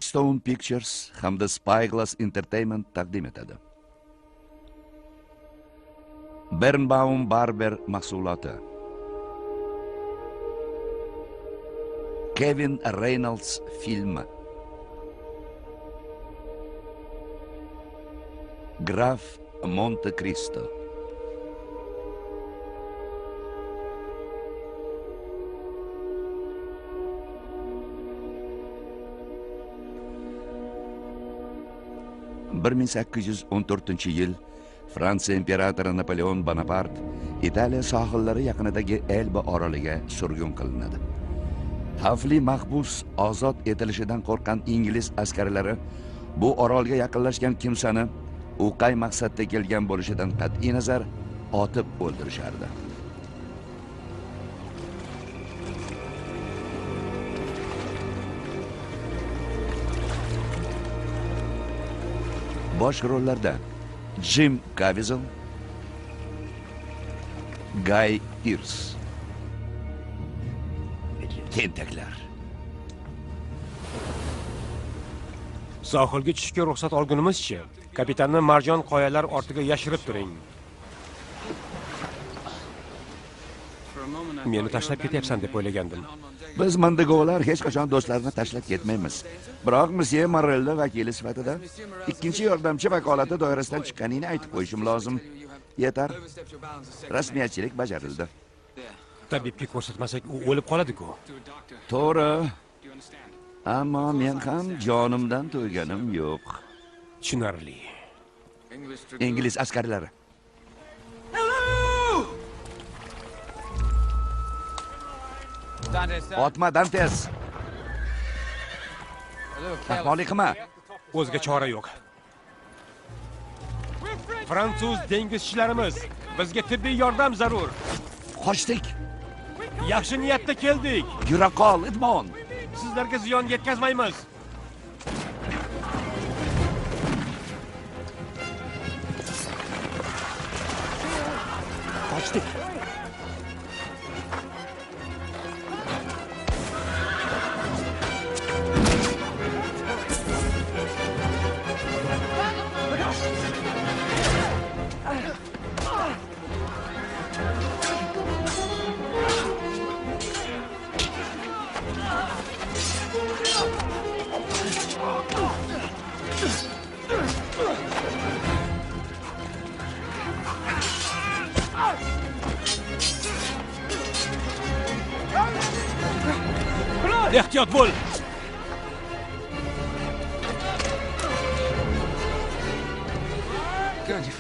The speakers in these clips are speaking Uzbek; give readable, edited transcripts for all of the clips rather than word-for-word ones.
Stone Pictures hamda Spyglass Entertainment taqdim etadi. Birnbaum Barber mahsuloti. Kevin Reynolds filmi. Graf Monte Cristo. ...1814-yil Fransiya imperatori Napoleon Bonapart Italiya sohillari yaqinidagi Elba oroliga surgun qilinadi. Xavfli mahbus ozod etilishidan qo'rqqan ingliz askarlari bu orolga yaqinlashgan kimsani u qay maqsadda kelgan bo'lishidan qat'iy nazar otib o'ldirishardi. Bosh rollarda Jim Caviezel, Guy Pearce. Tentaklar. Sohilga tushishga ruxsat olgunimizcha, kapitanni marjon qoyalar ortiga yashirib turing. Meni tashlab ketyapsan deb o'ylagandim. Biz Montegolar hech qachon do'stlarni tashlab ketmaymiz. Biroq Monsieur Morelli vakili sifatida ikkinchi yordamchi vakolati doirasidan chiqqaningni aytib qo'yishim lozim. Yetar. Rasmiyatchilik bajarildi. Tabibga ko'rsatmasak, u o'lib qoladi-ku. To'g'ri. Ammo men ham jonimdan to'yganim yo'q. Tushunarli. Ingliz askarlari. Otma, Dantes. Ahmoqlik qilma. O'zga chora yo'q. Fransuz dengizchilarimiz, bizga tibbiy yordam zarur. Qochdik. Yaxshi niyatda keldik. Yura qol, Edmond. Sizlarga ziyon yetkazmaymiz. Qochdik. Ehtiyot bo'l.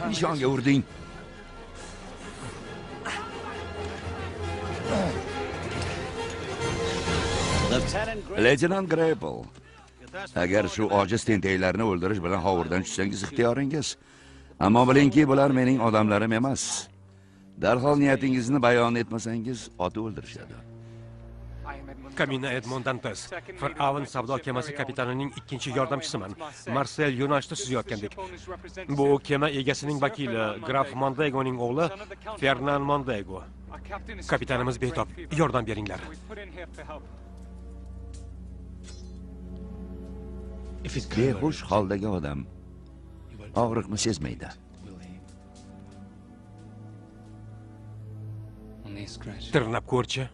Nishonga urding. Leytenant Grapple, agar shu ojiz tentaklarni o'ldirish bilan hovurdan tushsangiz ixtiyoringiz. Ammo bilingki, bular mening odamlarim emas. Darhol niyatingizni bayon etmasangiz, otib o'ldirishadi. Kamina Edmond Dantes, Fir'avn savdo kemasi kapitanining ikkinchi yordamchisiman. Marsel yo'nalishda suzayotgandik. Bu kema egasining vakili, graf Montegoning o'g'li Fernan Montego. Kapitanimiz betob, yordam beringlar. Behush holdagi odam og'riqni sezmaydi. Tirnab ko'rchi.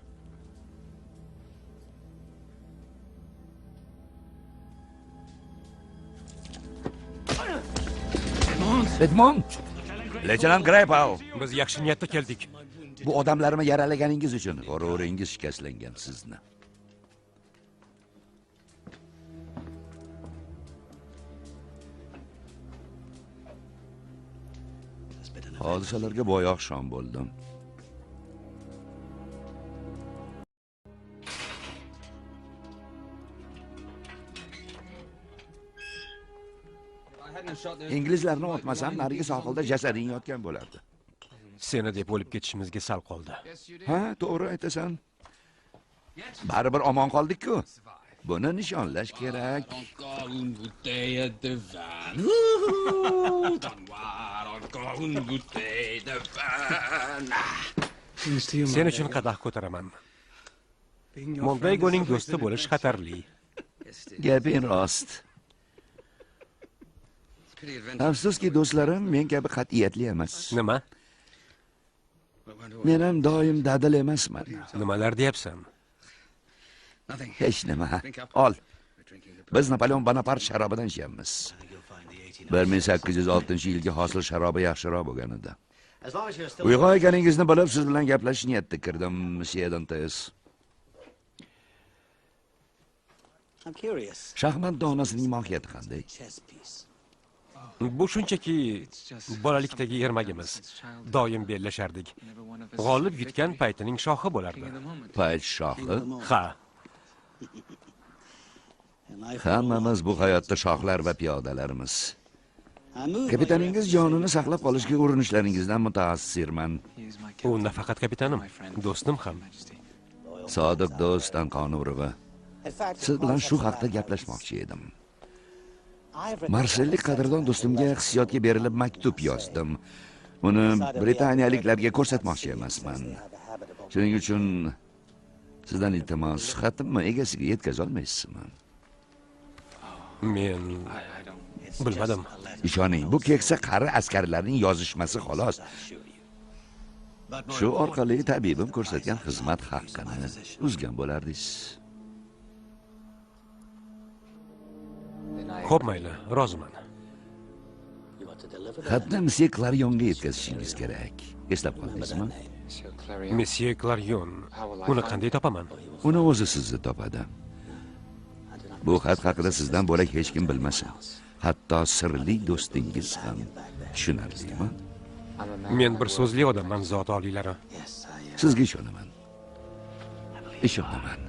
Edmond! Leytenant Grapple! Biz yaxshi niyatda keldik. Bu odamlarni yaralaganingiz uchun g'ururingiz shikastlangan sizni. Hodisalarga boy oqshom bo'ldim. Inglizlarni otmasam, narigi sohilda jasading yotgan bo'lardi. Seni deb o'lib ketishimizga sal qoldi. Ha, to'g'ri aytasan. Baribir omon qoldik-ku. Buni nishonlash kerak. Sen uchun qadah ko'taraman. Montegoning do'sti bo'lish xatarli. Gaping rost. Afsuski, do'stlarim men kabi qat'iyatli emas. Nima? Men ham doim dadil emasman. Nimalar deyapsan? Hech nima. Ol. Biz Napoleon Bonapart sharobidan ichyapmiz. 1806-yilgi hosil sharobi yaxshiroq bo'lgan edi. Uyg'oq ekaningizni bilib, siz bilan gaplashish niyatida kirdim, Msye Dantes. Shaxmat donasining mohiyati qanday? Bu shunchaki bolalikdagi ermagimiz. Doim bellashardik. G'olib yutgan paytining shohi bo'lardi. Payt shohi? Ha. Hammamiz bu hayotda shohlar va piyodalarmiz. Kapitaningiz jonini saqlab qolishga urinishlaringizdan mutaassirman. U nafaqat kapitanim, do'stim ham. Sodiq do'st anqoni urug'i. Siz bilan shu haqda gaplashmoqchi edim. Marsellik qadrdon do'stimga hissiyotga berilib maktub yozdim. Uni britaniyaliklarga ko'rsatmoqchi emasman. Shuning uchun sizdan iltimos, xatimni egasiga yetkaza olmaysizmi? Men bilmadim. Ishoning, bu keksa qari askarlarning yozishmasi xolos. Shu orqali tabibim ko'rsatgan xizmat haqqini uzgan bo'lardingiz. Xo'p, mayli, roziman. Xatni Msye Klarionga yetkazishingiz kerak. Eslab qoldingizmi? Msye Klarion. Uni qanday topaman? Uni o'zi sizni topadi. Bu xat haqida sizdan bo'lak hech kim bilmasin. Hatto sirli do'stingiz ham. Tushunarlimi? Men bir so'zli odamman, zot oliylari. Sizga ishonaman. Ishonaman.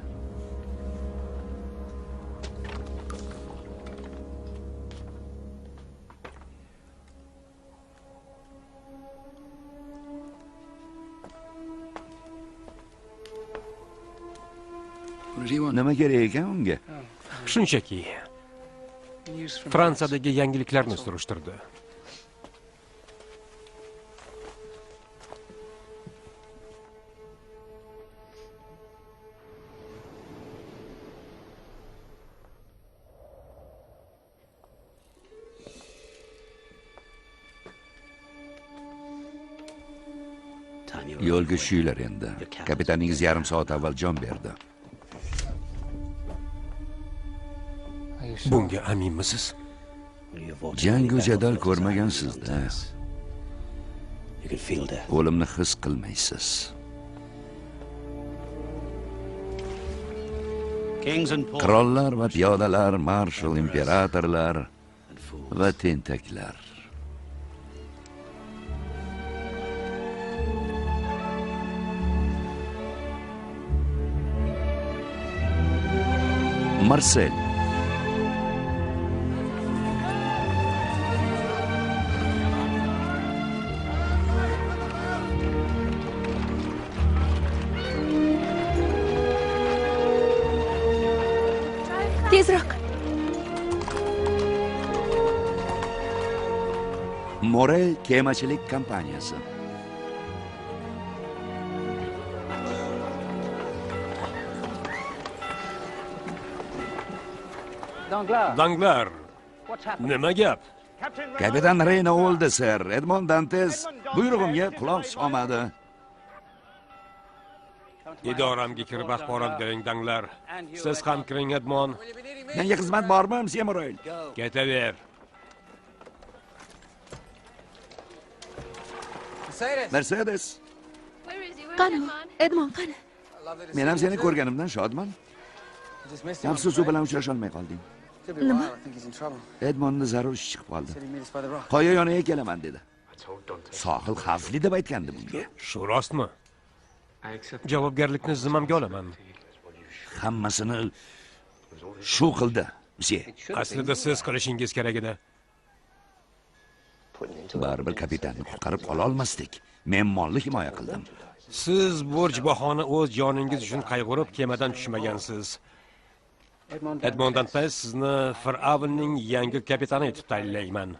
Nima kerak ekan unga? Shunchaki Fransiyadagi yangiliklarni surishtirdi. Yo'lga tushinglar endi. Kapitaningiz yarim soat avval jon berdi. Bunga aminmisiz? Jangu jadal ko'rmagansiz-da. O'limni his qilmaysiz. Qirollar va piyodalar, marshal, imperatorlar va tentaklar. Marsel. Tezroq. Morel kemachilik kompaniyasi. Danglar, nima gap? Kapitan Reyna o'ldi, ser. Edmond Dantes buyrug'imga quloq solmadi. Idoramga kirib axborot bering, Danglar. Siz ham kiring, Edmond. Menga xizmat bormi, Msye Morel? Ketaver. Mercedes. Qani, Edmond, qani? Men ham seni ko'rganimdan shodman. Afsus, u bilan uchrasholmay qolding. Nima? Edmondni zarur ish chiqib qoldi. Qoya yoniga kelaman dedi. Sohil xavfli deb aytgandim unga. Shu rostmi? Javobgarlikni zimmamga olaman. Hammasini shu qildi, Msye. Aslida siz qilishingiz kerak edi. Baribir kapitanni qutqarib qola olmasdik. Men molni himoya qildim. Siz burch bahona o'z joningiz uchun qayg'urib kemadan tushmagansiz. Edmond Dantes, sizni Fir'avnning yangi kapitani etib tayinlayman.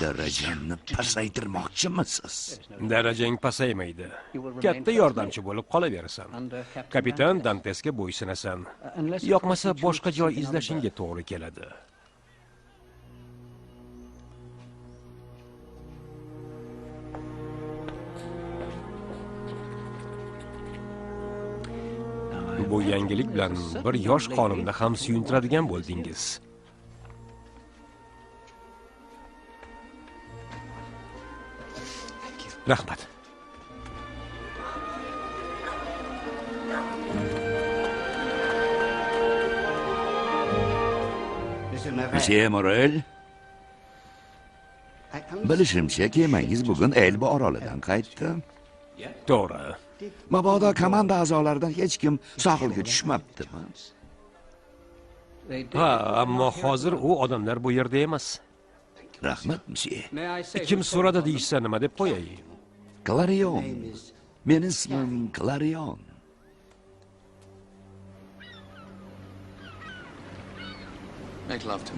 Darajamni pasaytirmoqchimisiz? Darajang pasaymaydi. Katta yordamchi bo'lib qolaverasan. Kapitan Dantesga bo'ysunasan. Yoqmasa boshqa joy izlashingga to'g'ri keladi. Bu yangilik bilan bir yosh xonimni ham suyuntiradigan bo'ldingiz. Rahmat. Msye Morel, bilishimcha kemangiz bugun Elba orolidan qaytdi. To'g'ri. Mabodo komanda a'zolaridan hech kim sohilga tushmabdimi? Ha, ammo hozir u odamlar bu yerda emas. Rahmat, msye. Kim so'radi deyishsa nima deb qo'yay? Klarion. Meni ismim Klarion.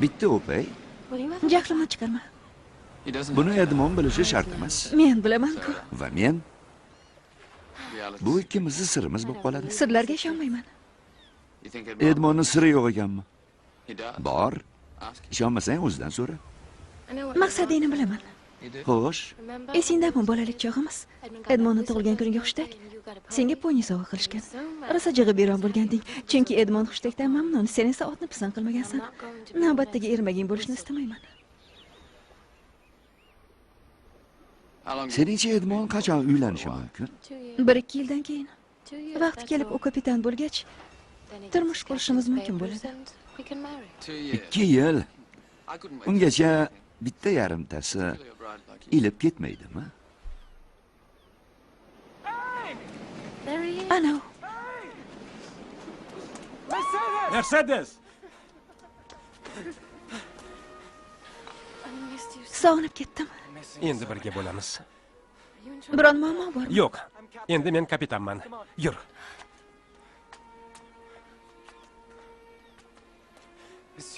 Bitta o'pay. Jahlimni chiqarma. Buni Edmon bilishi shart emas. Men bilaman-ku. Va men bu ikkimizni sirimiz bo'lib qoladi. Sirlarga ishonmayman. Edmonni siri yo'q ekanmi? Bor. Ishonmasang o'zidan so'ra. Maqsadingni bilaman. Xo'sh. Esingdami bolalik chog'imiz? Edmonni tug'ilgan kuniga hushtak senga poni sovg'a qilishgan. Rosa jig'ib beron bo'lganding, chunki Edmon hushtakdan mamnun, sen esa otni pisand qilmagansan. Navbatdagi ermaging bo'lishni istamayman. Seningcha Edmon qachon uylanishi mumkin? 1-2 yildan keyin. Vaqt kelib u kapitan bo'lgach, turmush qurishimiz mumkin bo'ladi. 2 yil. Ungacha bitta yarimtasi ilib ketmaydimi? Ana u. Mercedes! Sog'inib ketdim. Endi birga bo'lamiz. Biron muammo bormi? Yo'q. Endi men kapitanman. Yur.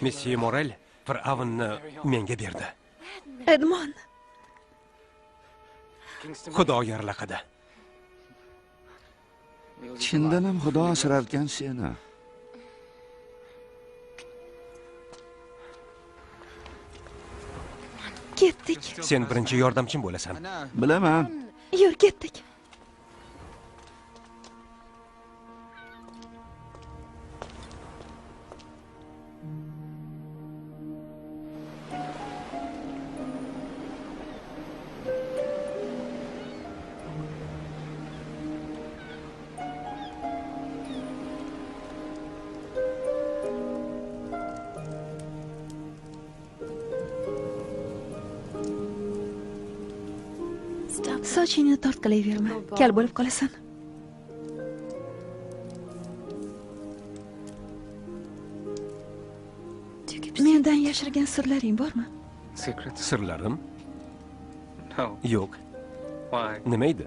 Messie Morel Fir'avnni menga berdi. Edmon. Xudo yarlaqadi. Chindan ham Xudo asrarkan seni. Ketdik. Sen birinchi yordamchim bo'lasan. Bilaman. Yur, ketdik. Sochingni tortqilayverma, kal bo'lib qolasan. Mendan yashirgan sirlaring bormi? Sirlarim? Yo'q. Nima edi?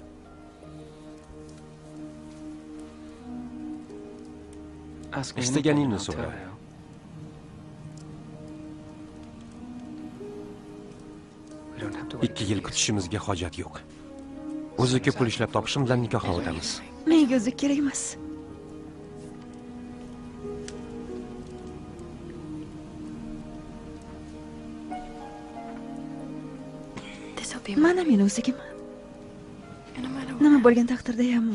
Istaganingni so'ra. Ikki yil kutishimizga hojat yo'q. O'ziga pul ishlab topishim bilan nikohdan o'tamiz. Menga o'zi kerak emas. Mana meni o'zigim. Nima bo'lgan taqdirda ham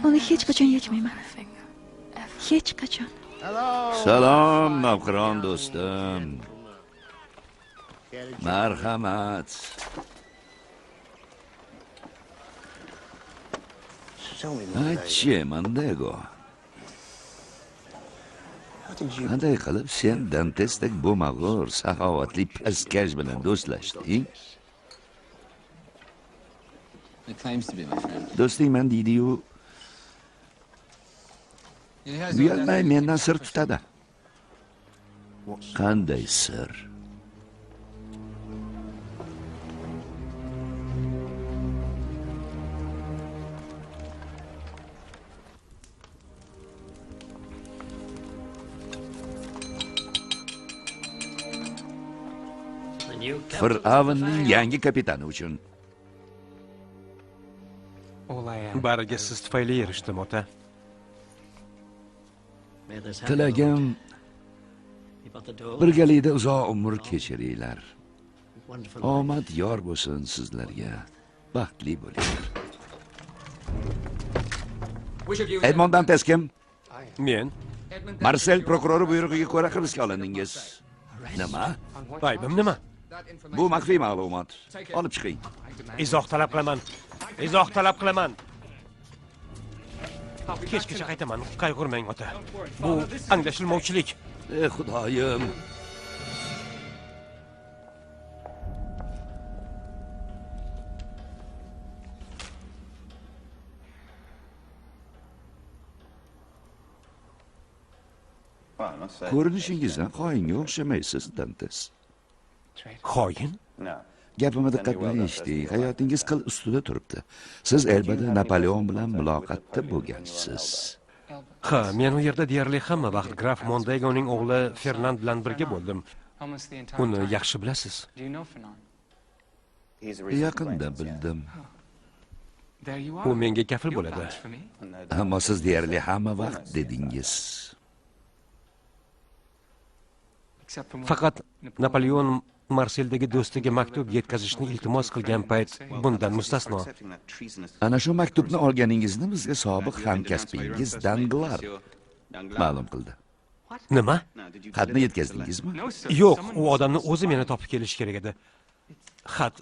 uni hech qachon yechmayman. Hech qachon. Salom, navqiron do'stim. Marhamat. Aytchi, Mondego. Qanday qilib sen Dantesdek bo'lmag'ur, saxovatli pastkash bilan do'stlashding? Do'stingman deydi-yu, uyalmay mendan sir tutadi. Qanday sir? Fir'avnning yangi kapitani uchun. Bariga siz tufayli erishdim, ota. Tilagim, birgalikda uzoq umr kechiringlar. Omad yor bo'lsin sizlarga. Baxtli bo'linglar. Edmond Dantes kim? Men. Marsel prokurori buyrug'iga ko'ra hibsga olindingiz. Nima? Aybim nima? Bu maxfiy ma'lumot. Olib chiqing. Izoh talab qilaman. Izoh talab qilaman. Kechgacha qaytaman. Qayg'urmang, ota. Bu anglashilmovchilik. Ey Xudoyim. Ko'rinishingizdan xoinga o'xshamaysiz, Dantes. Xoin? Gapimni diqqat bilan eshiting. Hayotingiz qil ustida turibdi. Siz Elbada Napoleon bilan muloqotda bo'lgansiz. Ha, men u yerda deyarli hamma vaqt graf Mondegoning o'g'li Fernand bilan birga bo'ldim. Uni yaxshi bilasiz. Yaqinda bildim. U menga kafil bo'ladi. Ammo siz deyarli hamma vaqt dedingiz. Faqat Napoleon Marseldagi do'stiga maktub yetkazishni iltimos qilgan payt bundan mustasno. Ana shu maktubni olganingizni bizga sobiq hamkasbingiz Danglar ma'lum qildi. Nima? Xatni yetkazdingizmi? Yo'q, u odamni o'zi meni topib kelishi kerak edi. Xat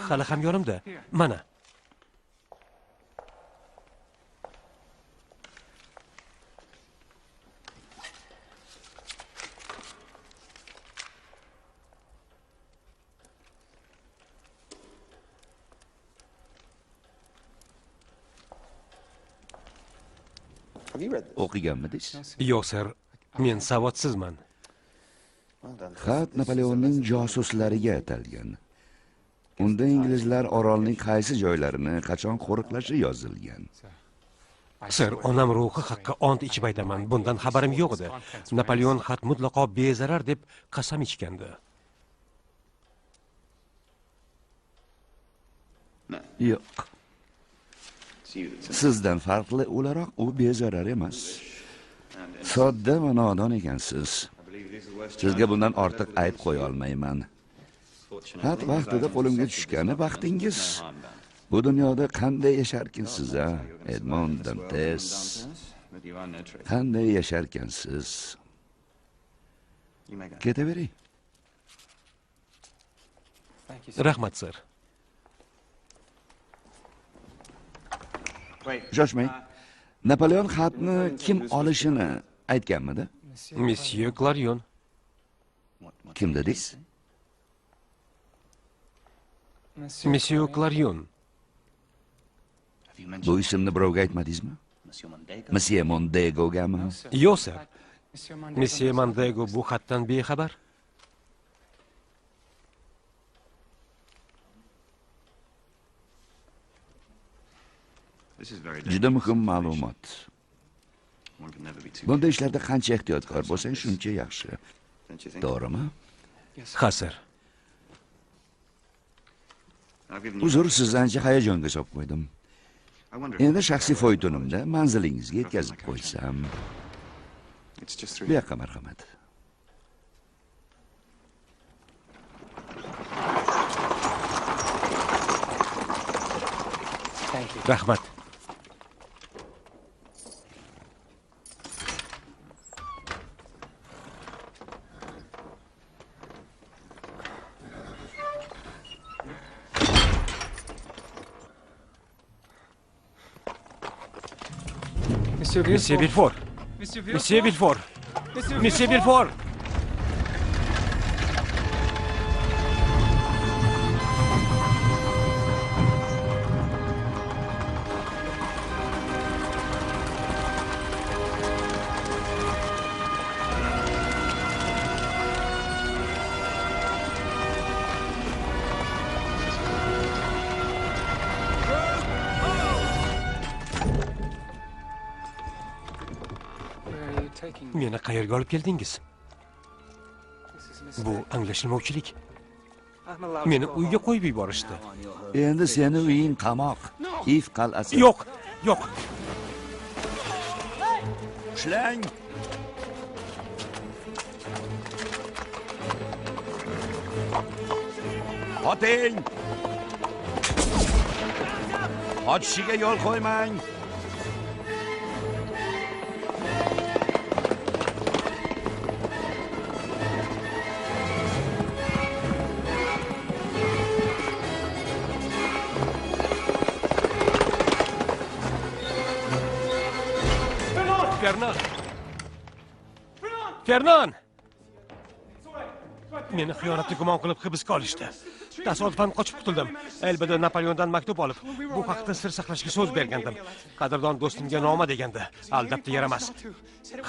hali ham yonimda. Mana. O'qiganmidingiz? Yo'q, sir. Men savodsizman. Xat Napoleonning josuslariga atalgan. Unda inglizlar orolning qaysi joylarini qachon qo'riqlashi yozilgan. Sir, onam ruhi haqqa ont ichib aytaman, bundan xabarim yo'q edi. Napoleon xat mutlaqo bezarar deb qasam ichgandi. Yo'q. Sizdan farqli o'laroq u bezarar emas. Sodda va nodon ekansiz. Sizga bundan ortiq ayb qo'ya olmayman. Xat vaqtida qo'limga tushgani baxtingiz. Bu dunyoda qanday yasharkinsiz, a, Edmond Dantes? Qanday yasharkansiz? Ketavering. Rahmat, sir. Shoshmang. Napoleon xatni kim olishini aytganmidi? Monsieur Clarion. Kim dedingiz? Monsieur Clarion. Bu ismni birovga aytmadingizmi? Monsieur Mondegogami? Yo'q, sir. Monsieur Mondego bu xatdan bexabar. Juda muhim ma'lumot. Bunday ishlarda qancha ehtiyotkor bo'lsang, shuncha yaxshi. To'g'rimi? Ha, sir. Uzr, sizni ancha hayajonga solib qo'ydim. Endi shaxsiy faytonimda manzilingizga yetkazib qo'ysam. Bu yoqqa marhamat. Rahmat. Monsieur Villefort. Monsieur Villefort. Monsieur Villefort. Meni qayerga olib keldingiz? Bu anglashilmovchilik. Meni uyga qo'yib yuborishdi. Endi seni uying qamoq. If qal'asi. Yo'q, yo'q. Ushlang. Oting. Qochishiga yo'l qo'ymang. Fernan! Fernan! Meni xiyonatda gumon qilib hibsga olishdi. Tasodifan qochib qutuldim. Elbada Napoleondan maktub olib, bu haqda sir saqlashga so'z bergandim. Qadrdon do'stimga noma degandi. Aldabdi yaramas.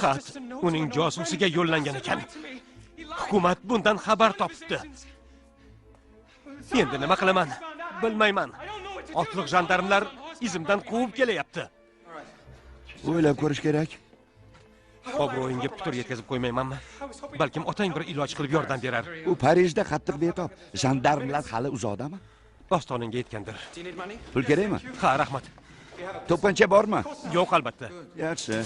Xat uning josusiga yo'llangan ekan. Hukumat bundan xabar topibdi. Endi nima qilaman? Bilmayman. Otliq jandarmlar izimdan quvib kelyapti. O'ylab ko'rish kerak. Obro'yingga putur yetkazib qo'ymaymanmi? Balkim otang bir iloj qilib yordam berar. U Parijda qattiq betob. Jandarmlar hali uzoqdami? Ostoningga yetgandir. Pul kerakmi? Ha, rahmat. To'pponcha bormi? Yo'q, albatta. Yaxshi.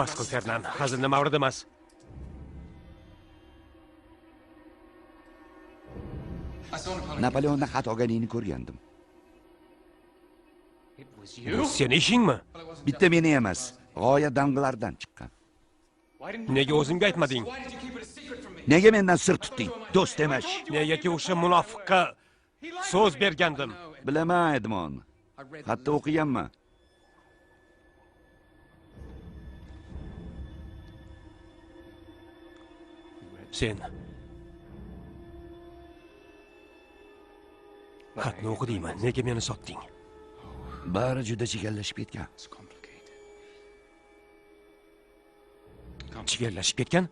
Bas qil, Fernan. Hazilni mavridi emas. Napoleondan xat olganingni ko'rgandim. Bu seni ishingmi? Bitta meni emas, g'oya danglardan chiqqan. Nega o'zimga aytmading? Nega mendan sir tutding? Do'st emas. Negaki o'sha munofiqqa so'z bergandim. Bilaman, Edmon. Hatto o'qiganman. Sen xatni o'qidingmi? Nega meni sotding? Bari juda chigallashib ketgan. Chigallashib ketgan?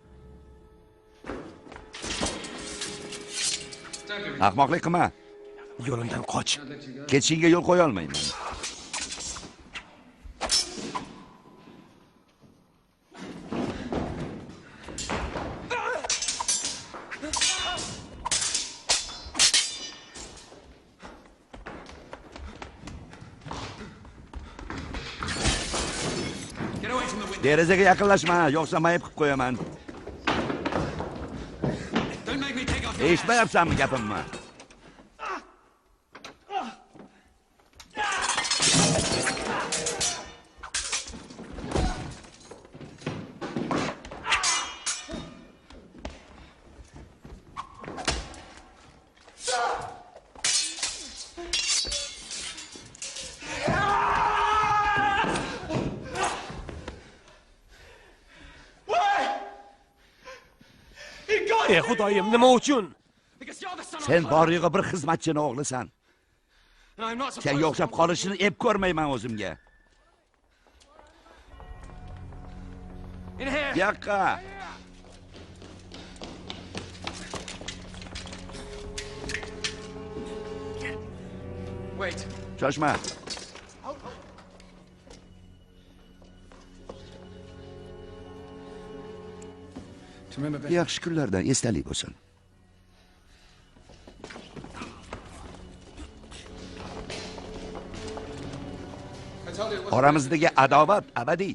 Ahmoqlik qilma. Yo'limdan qoch. Ketishingga yo'l qo'ya olmayman. Derazaga yaqinlashma, yo'qsa mayib qilib qo'yaman. Eshitmayapsanmi gapimni? Ey Xudoyim, nima uchun? Sen bor-yo'g'i bir xizmatchini o'g'lisan. Senga o'xshab qolishini ep ko'rmayman o'zimga. Bu yoqqa. Shoshma. Yaxshi kunlardan esdalik bo'lsin. Oramizdagi adovat abadiy.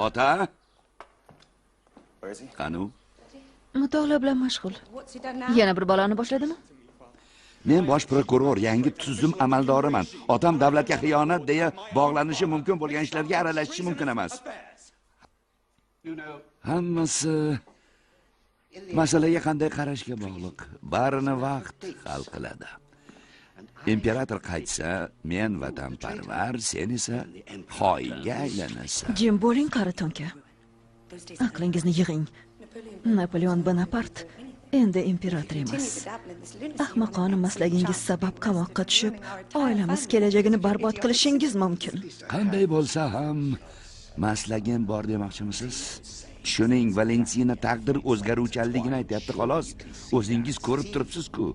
Ota? Qani u? Mutolaa bilan mashg'ul. Yana bir bolani boshladimi? Men bosh prokuror, yangi tuzum amaldoriman. Otam davlatga xiyonat deya bog'lanishi mumkin bo'lgan ishlarga aralashishi mumkin emas. Hammasi masalaga qanday qarashga bog'liq. Barini vaqt hal qiladi. Imperator qaytsa, men vatanparvar, sen esa xoinga aylanasan. Jim bo'ling, qari to'nka. Aqlingizni yig'ing. Napoleon Bonapart endi imperator emas. Ahmoqona maslagingiz sabab qamoqqa tushib, oilamiz kelajagini barbod qilishingiz mumkin. Qanday bo'lsa ham maslagim bor demoqchimisiz? Tushuning, Valentina taqdir o'zgaruvchanligini aytyapti xolos. O'zingiz ko'rib turibsiz-ku.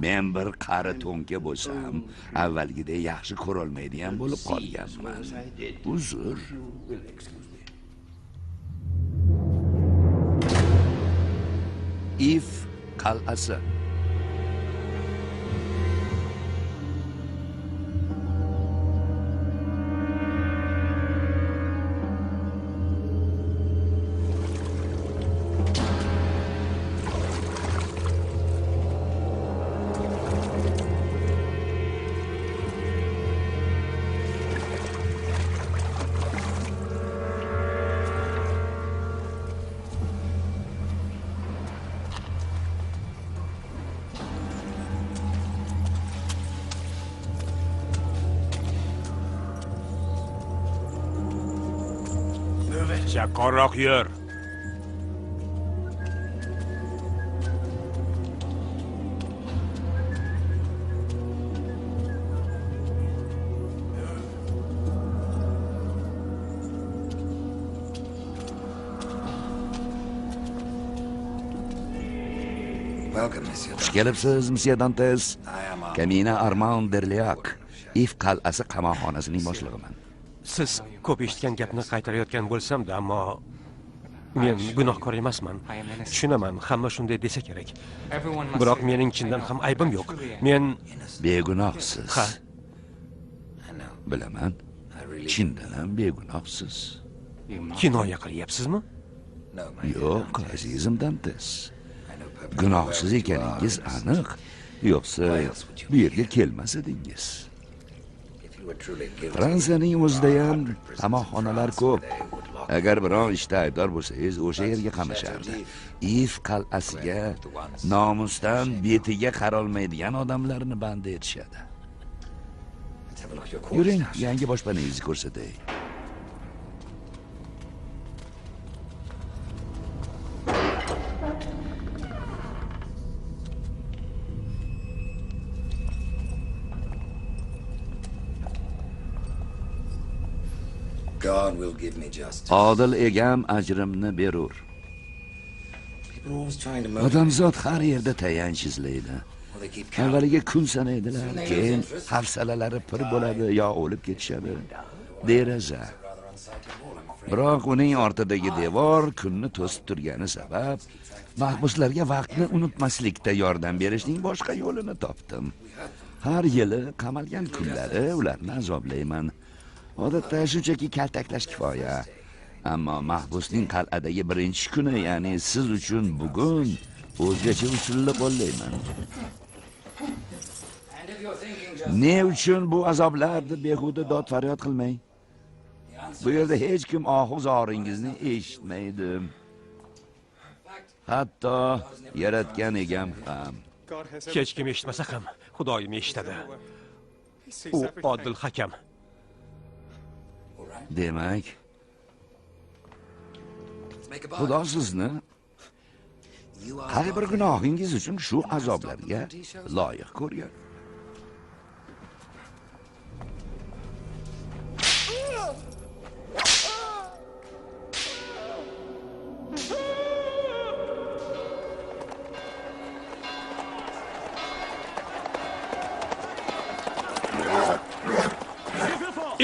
Men bir qari to'nka bo'lsam, avvalgidek yaxshi ko'rolmaydigan bo'lib qolganman. Uzr. If qal'asi. Chaqqonroq yur. Xush kelibsiz, Msye Dantes. Kamina Armand Derliak, If qal'asi qamoqxonasining boshlig'iman. Siz ko'p eshitgan gapni qaytarayotgan bo'lsam-da, ammo men gunohkor emasman. Tushunaman, hamma shunday desa kerak. Biroq mening chindan ham aybim yo'q. Men begunohsiz. Ha. Bilaman. Chindan ham begunohsiz. Kinoya qilyapsizmi? Yo'q, azizim Dantes. Gunohsiz ekaningiz aniq. Yo'qsa bu yerga kelmas edingiz. Fransiyaning o'zida ham qamoqxonalar ko'p. Agar biron ishda aybdor bo'lsangiz, o'sha yerga qamashardi. If qal'asiga nomusdan betiga qarolmaydigan odamlarni bandi etishadi. Yuring, yangi boshpanangizni ko'rsatay. Odil egam ajrimni berur. Odamzod har yerda tayanch izlaydi. Avvaliga kun sanaydilar, keyin hafsalalari pir bo'ladi yo o'lib ketishadi. Deraza. Biroq uning ortidagi devor kunni to'sib turgani sabab mahbuslarga vaqtni unutmaslikda yordam berishning boshqa yo'lini topdim. Har yili qamalgan kunlari ularni azoblayman. Odatda shunchaki kaltaklash kifoya. Ammo mahbusning qal'adagi birinchi kuni, ya'ni siz uchun bugun o'zgacha usulni qo'llayman. Ne uchun bu azoblar deb behuda dod faryod qilmang. Bu yerda hech kim ohu-zoringizni eshitmaydi. Hatto yaratgan egam ham. Hech kim eshitmasa ham Xudoyim eshitadi. U odil hakam. Demak, Xudo sizni har bir gunohingiz uchun shu azoblarga loyiq ko'rgan.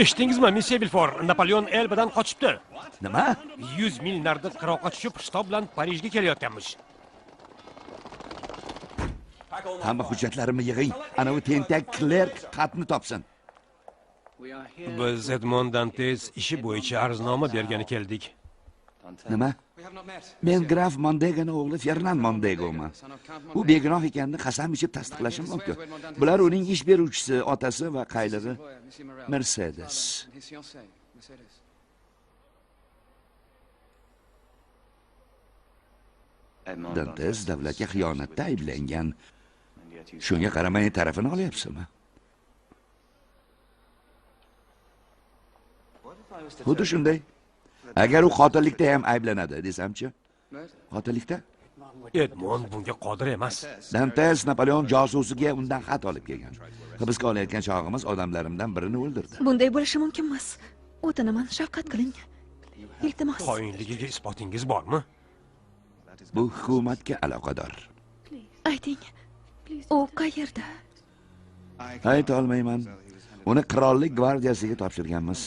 Eshitdingizmi, Mesye Bilfor, Napoleon Elbadan qochibdi. Nima? 100 mil narda qiroqqa tushib, shtob bilan Parijga kelayotganmish. Hamma hujjatlarimni yig'ing. Ana u tentak klerk xatni topsin. Biz Edmond Dantes ishi bo'yicha arznoma bergani keldik. Nima? Men graf Mondegoning o'g'li Fernand Mondegoman. U begunoh ekanini qasam ichib tasdiqlashim mumkin. Bular uning ish beruvchisi, otasi va qaylig'i Mercedes. Dantes davlatga xiyonatda ayblangan. Shunga qaramay tarafini olyapsizmi? Xuddi shunday. Agar u qotillikda ham ayblanadi desamchi? Qotillikda? Edmond bunga qodir emas. Dantes Napoleon josusiga undan xat olib kelgan. Hibsga olayotgan chog'imiz odamlarimdan birini o'ldirdi. Bunday bo'lishi mumkin emas. O'tinaman, shafqat qiling. Iltimos. Xoinligiga isbotingiz bormi? Bu hukumatga aloqador. Ayting, u qayerda? Ayta olmayman. Uni qirollik gvardiyasiga topshirganmiz.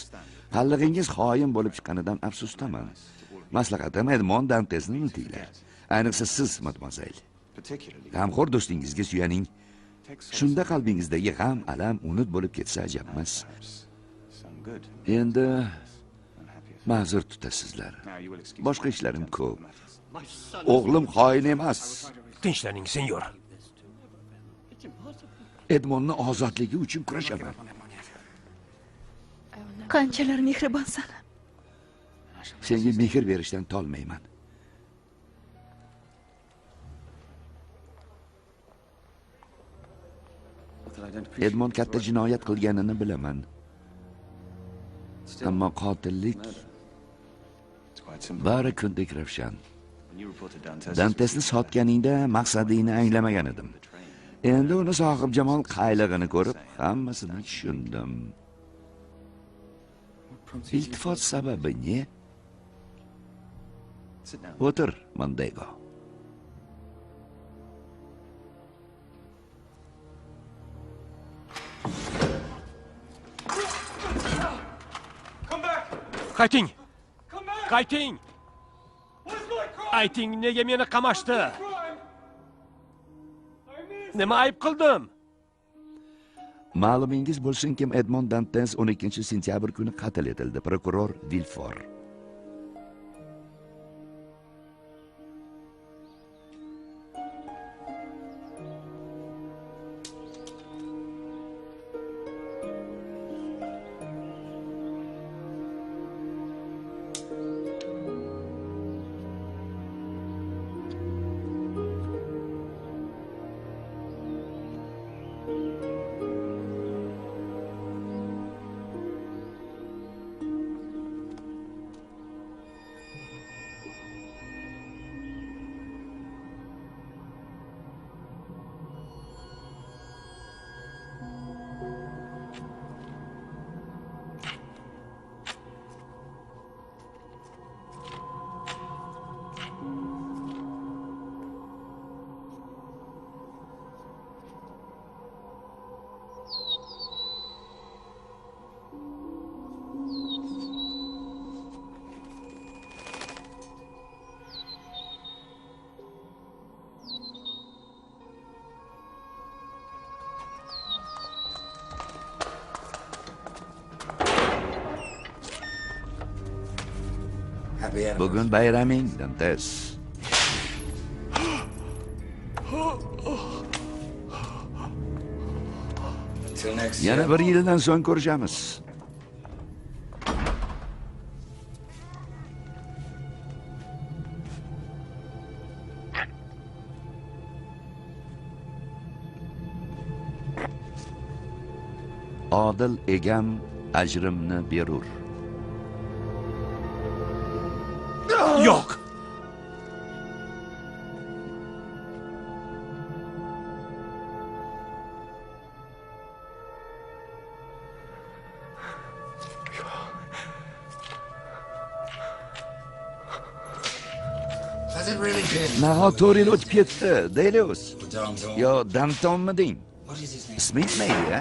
Qallig'ingiz xoin bo'lib chiqqanidan afsusdaman. Maslahatim Edmond Dantesni unutinglar. Ayniqsa siz, madmuazel. G'amxo'r do'stingizga suyaning. Shunda qalbingizdagi g'am alam unut bo'lib ketsa ajabmas. Endi ma'zur tutasizlar. Boshqa ishlarim ko'p. O'g'lim xoin emas. Tinchlaning, senyor. Edmondni ozodligi uchun kurashaman. Qanchalar mehribonsan. Senga mehr berishdan tolmayman. Edmond katta jinoyat qilganini bilaman. Ammo qotillik bari kundek ravshan. Dantesni sotganingda maqsadingni anglamagan edim. Endi uni sohibjamol qaylig'ini ko'rib, hammasini tushundim. Iltifot sababi ne? O'tir, Mondego. Qayting! Qayting! Ayting, nega meni qamashdi? Nima ayb qildim? Ma'lumingiz bo'lsinki, Edmond Dantes 12 sentyabr kuni qatl etildi. Prokuror Vilfor. Bugun bayraming, Dantes. Yana bir yildan so'ng ko'rishamiz. Odil egam ajrimni berur. Yo'q. Nahot 4 yil o'tib ketdi, Delius. Yo, Dantonmi deng? Ismi nima edi, a?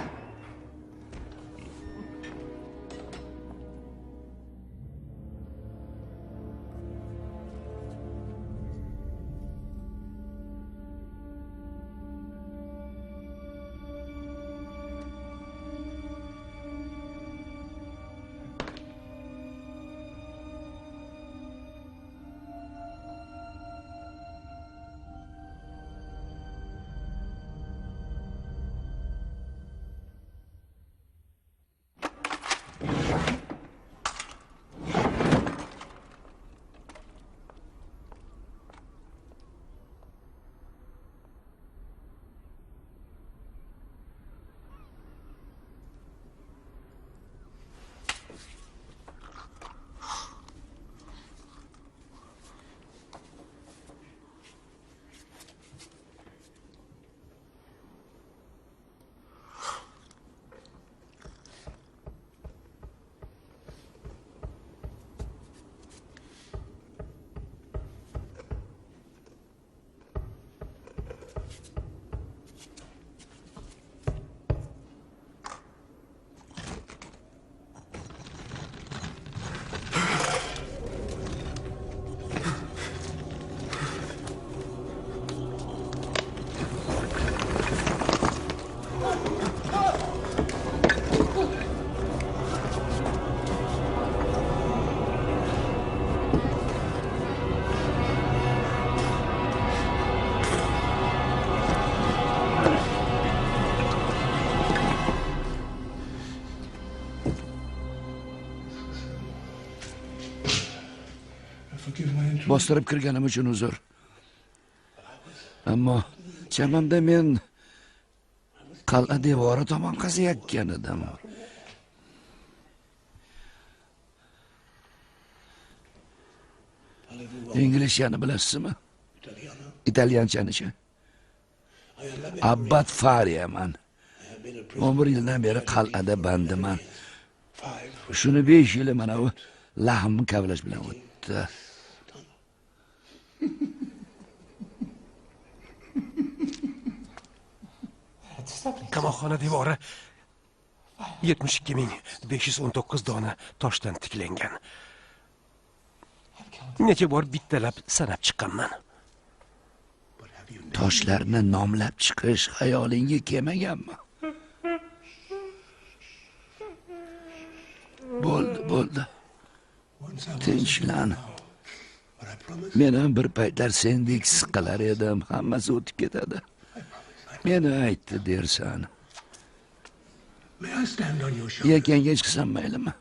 Bostirib kirganim uchun uzr. Ammo chamamda men qal'a devori tomon qaziyotgan edim. Inglizchani bilasizmi? Italyanchani-chi? Abbat Fariyaman. 11 yildan beri qal'ada bandiman. Shuni 5 yili mana bu lahmni kavlash bilan o'tdi. Qamoqxona devori 72519 dona toshdan tiklangan. Necha bor bittalab sanab chiqqanman. Toshlarni nomlab chiqish xayolingga kelmaganmi? Bo'ldi, bo'ldi. Tinchlan. Men ham bir paytlar sendek siqilar edim, hammasi o'tib ketadi. Meni aytdi dersan. Yelkangga chiqsam maylimi?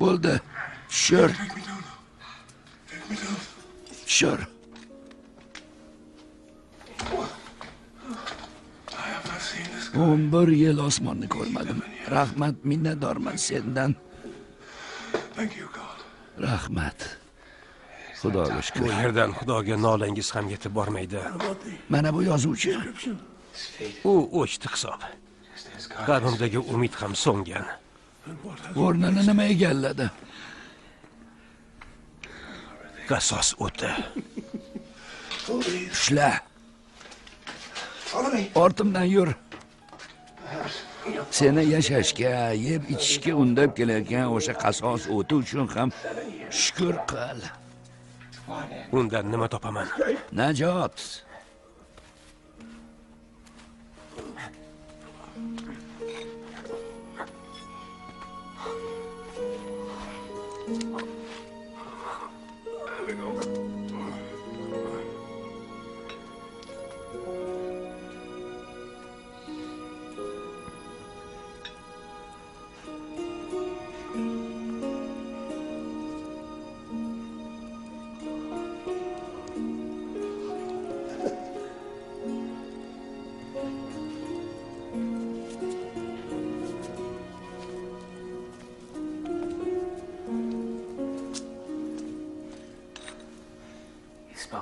Bo'ldi. Tushir. Tushir. 11 yil osmonni ko'rmadim. Rahmat, minnatdorman sendan. Rahmat. Xudoga shukr. Bu yerdan Xudoga nolangiz ham yetib bormaydi. Mana bu yozuvchi. U o'chdi hisob. Qalbimdagi umid ham so'ngan. O'rnini nima egalladi? Qasos o'ti. Ushla. Ortimdan yur. Seni yashashga, yeb ichishga undab kelayotgan o'sha qasos o'ti uchun ham shukr qil. Undan nima topaman? Najot.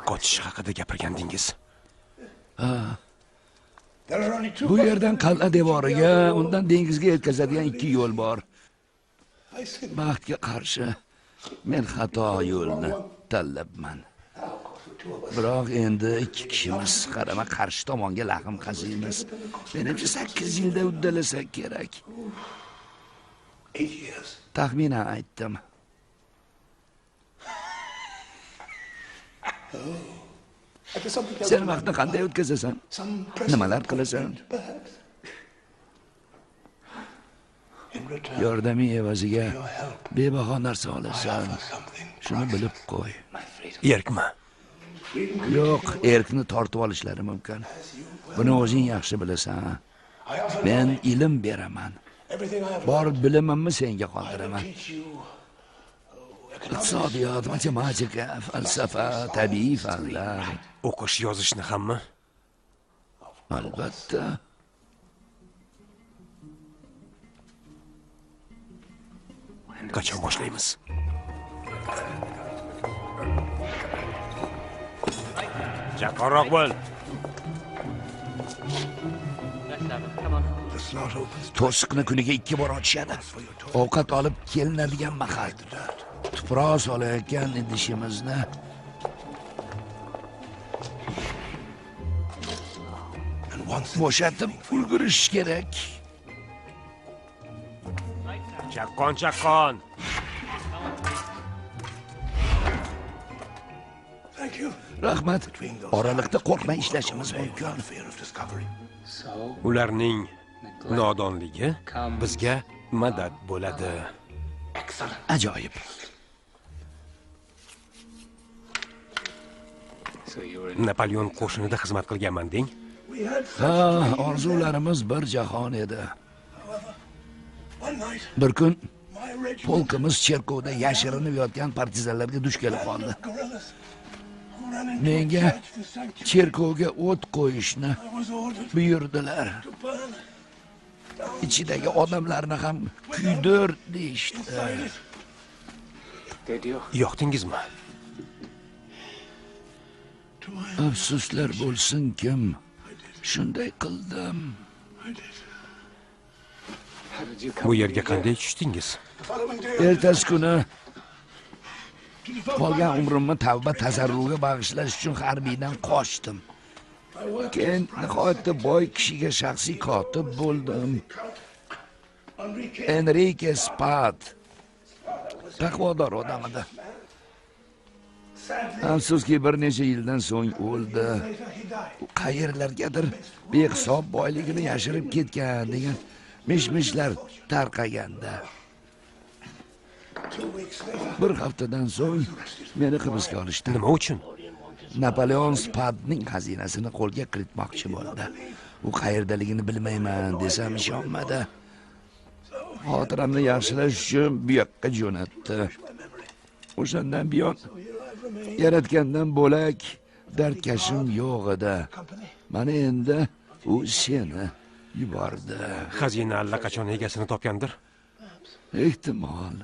Qochish haqida gapirgandingiz. Bu yerdan qal'a devoriga, undan dengizga yetkazadigan 2 yo'l bor. Baxtga qarshi men xato yo'lni tanlabman. Biroq endi 2 kishimiz qarama-qarshi tomonga lahm qaziymiz. Menimcha 8 yilda uddalasak kerak. Taxminan aytdim. Sen vaqtni qanday o'tkazasan? Nimalar qilasan? Yordaming evaziga bebaho narsa olasan. Shuni bilib qo'y. Erkmi? Yo'q, erkni tortib olishlari mumkin. Buni o'zing yaxshi bilasan. Men ilm beraman. Bor bilimimni senga qoldiraman. Iqtisodiyot, matematika, falsafa, tabiiy fanlar. O'qish, yozishni hammi? Albatta. Qachon boshlaymiz? Chaqqonroq bo'l. To'siqni kuniga 2 bor ochishadi. Ovqat olib kelinadigan mahal. Tuproq solayotgan idishimizni bo'shatib ulgurish kerak. Chaqqon, chaqqon. Rahmat. Oraliqda qo'rqmay ishlashimiz mumkin. Ularning nodonligi bizga madad bo'ladi. Ajoyib. Napoleon qo'shinida xizmat qilganman deng. Ha, orzularimiz bir jahon edi. Bir kun polkimiz cherkovda yashirinib yotgan partizanlarga duch kelib qoldi. Menga cherkovga o't qo'yishni buyurdilar. Ichidagi odamlarni ham kuydir deyishdi. Yoqdingizmi? Afsuslar bo'lsin kim, shunday qildim. Bu yerga qanday tushdingiz? Ertasi kuni qolgan umrimni tavba tazarruga bag'ishlash uchun harbiydan qochdim. Keyin nihoyatda boy kishiga shaxsiy kotib bo'ldim. Enrique Spad taqvodor odam edi. Afsuski bir necha yildan so'ng o'ldi. U qayerlargadir behisob boyligini yashirib ketgan degan mish-mishlar tarqaganda. Bir haftadan so'ng meni hibsga olishdi. Nima uchun? Napoleon Spadning xazinasini qo'lga kiritmoqchi bo'ldi. U qayerdaligini bilmayman desam ishonmadi. Xotiramni yaxshilash uchun bu yoqqa jo'natdi. O'shandan buyon yaratgandan bo'lak dardkashim yo'q edi. Mana endi u seni yubordi. Xazina allaqachon egasini topgandir? Ehtimol.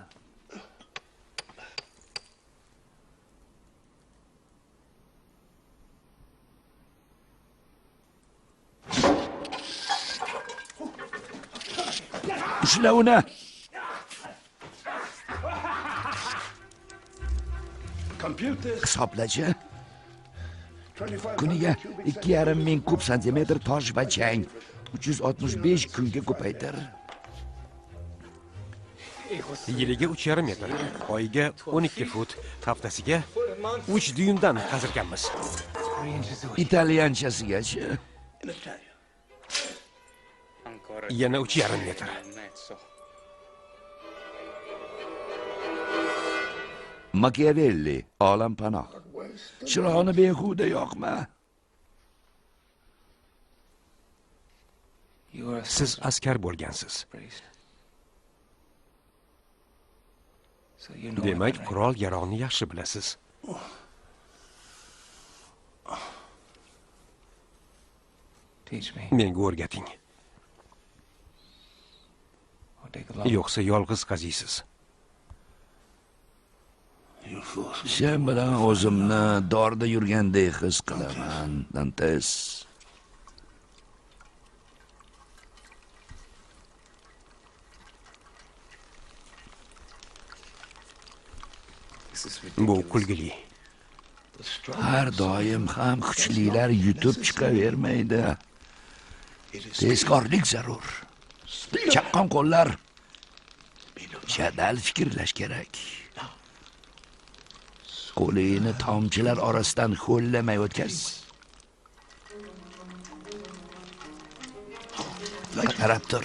Ushla uni. Hisoblachi. Kuniga 2,5 ming kub santimetr tosh va chang 365 kunga ko'paytir. Yiliga 3,5 metr, oyiga 12 fut, haftasiga 3 dyumdan qazirganmiz. Italyanchasigachi? Yana 3,5 metr. Machiavelli, olam panoh. Chiroqni behuda yoqma. Siz askar bo'lgansiz. Demak, qurol yarog'ni yaxshi bilasiz. Menga o'rgating. Yo'qsa yolg'iz qaziysiz. Sen bilan o'zimni dorda yurgandek his qilaman, Dantes. Bu kulgili. Har doim ham kuchlilar yutib chiqavermaydi. Tezkorlik zarur. Chaqqon qo'llar, jadal fikrlash kerak. Qo'lingni tomchilar orasidan ho'llamay o'tkaz. Qarab tur.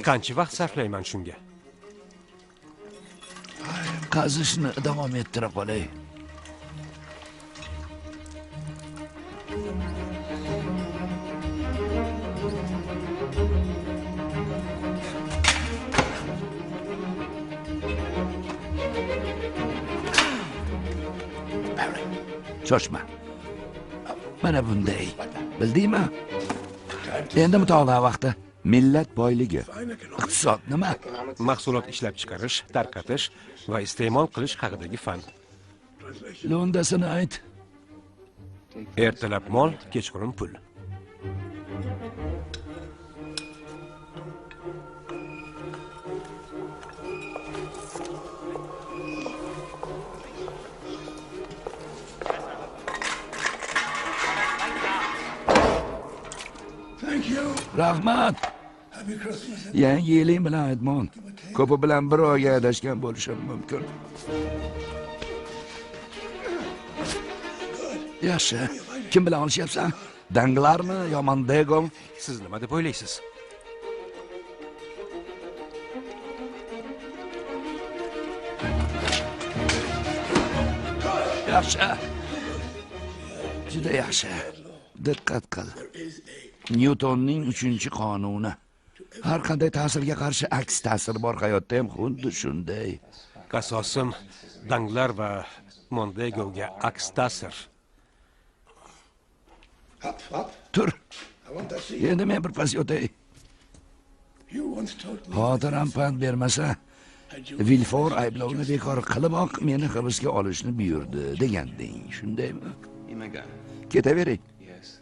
Qancha vaqt sarflayman shunga? Qazishni davom ettira qolay. Shoshma. Mana bunday. Bildingmi? Endi mutolaa vaqti. Millat boyligi. Iqtisod nima? Mahsulot ishlab chiqarish, tarqatish va iste'mol qilish haqidagi fan. Lo'ndasini ayt. Ertalab mol, kechqurun pul. Rahmat. Yangi yiling bilan Edmond. Ko'pi bilan bir oyga adashgan bo'lishim mumkin. Yaxshi. Kim bilan olishyapsan? Danglarmi yo Mondego? Siz nima deb o'ylaysiz? Yaxshi. Juda yaxshi. Diqqat qil. Nyutonning 3-qonuni. Har qanday ta'sirga qarshi aks ta'sir bor, hayotda ham xuddi shunday. Asosim Danglar va Mondegoga aks ta'sir. Tur. Endi men bir pas yotay. Xotiram pand bermasa, Vilfor ayblovni bekor qiliboq meni hibsga olishni buyurdi deganding, shundaymi? Ketavering.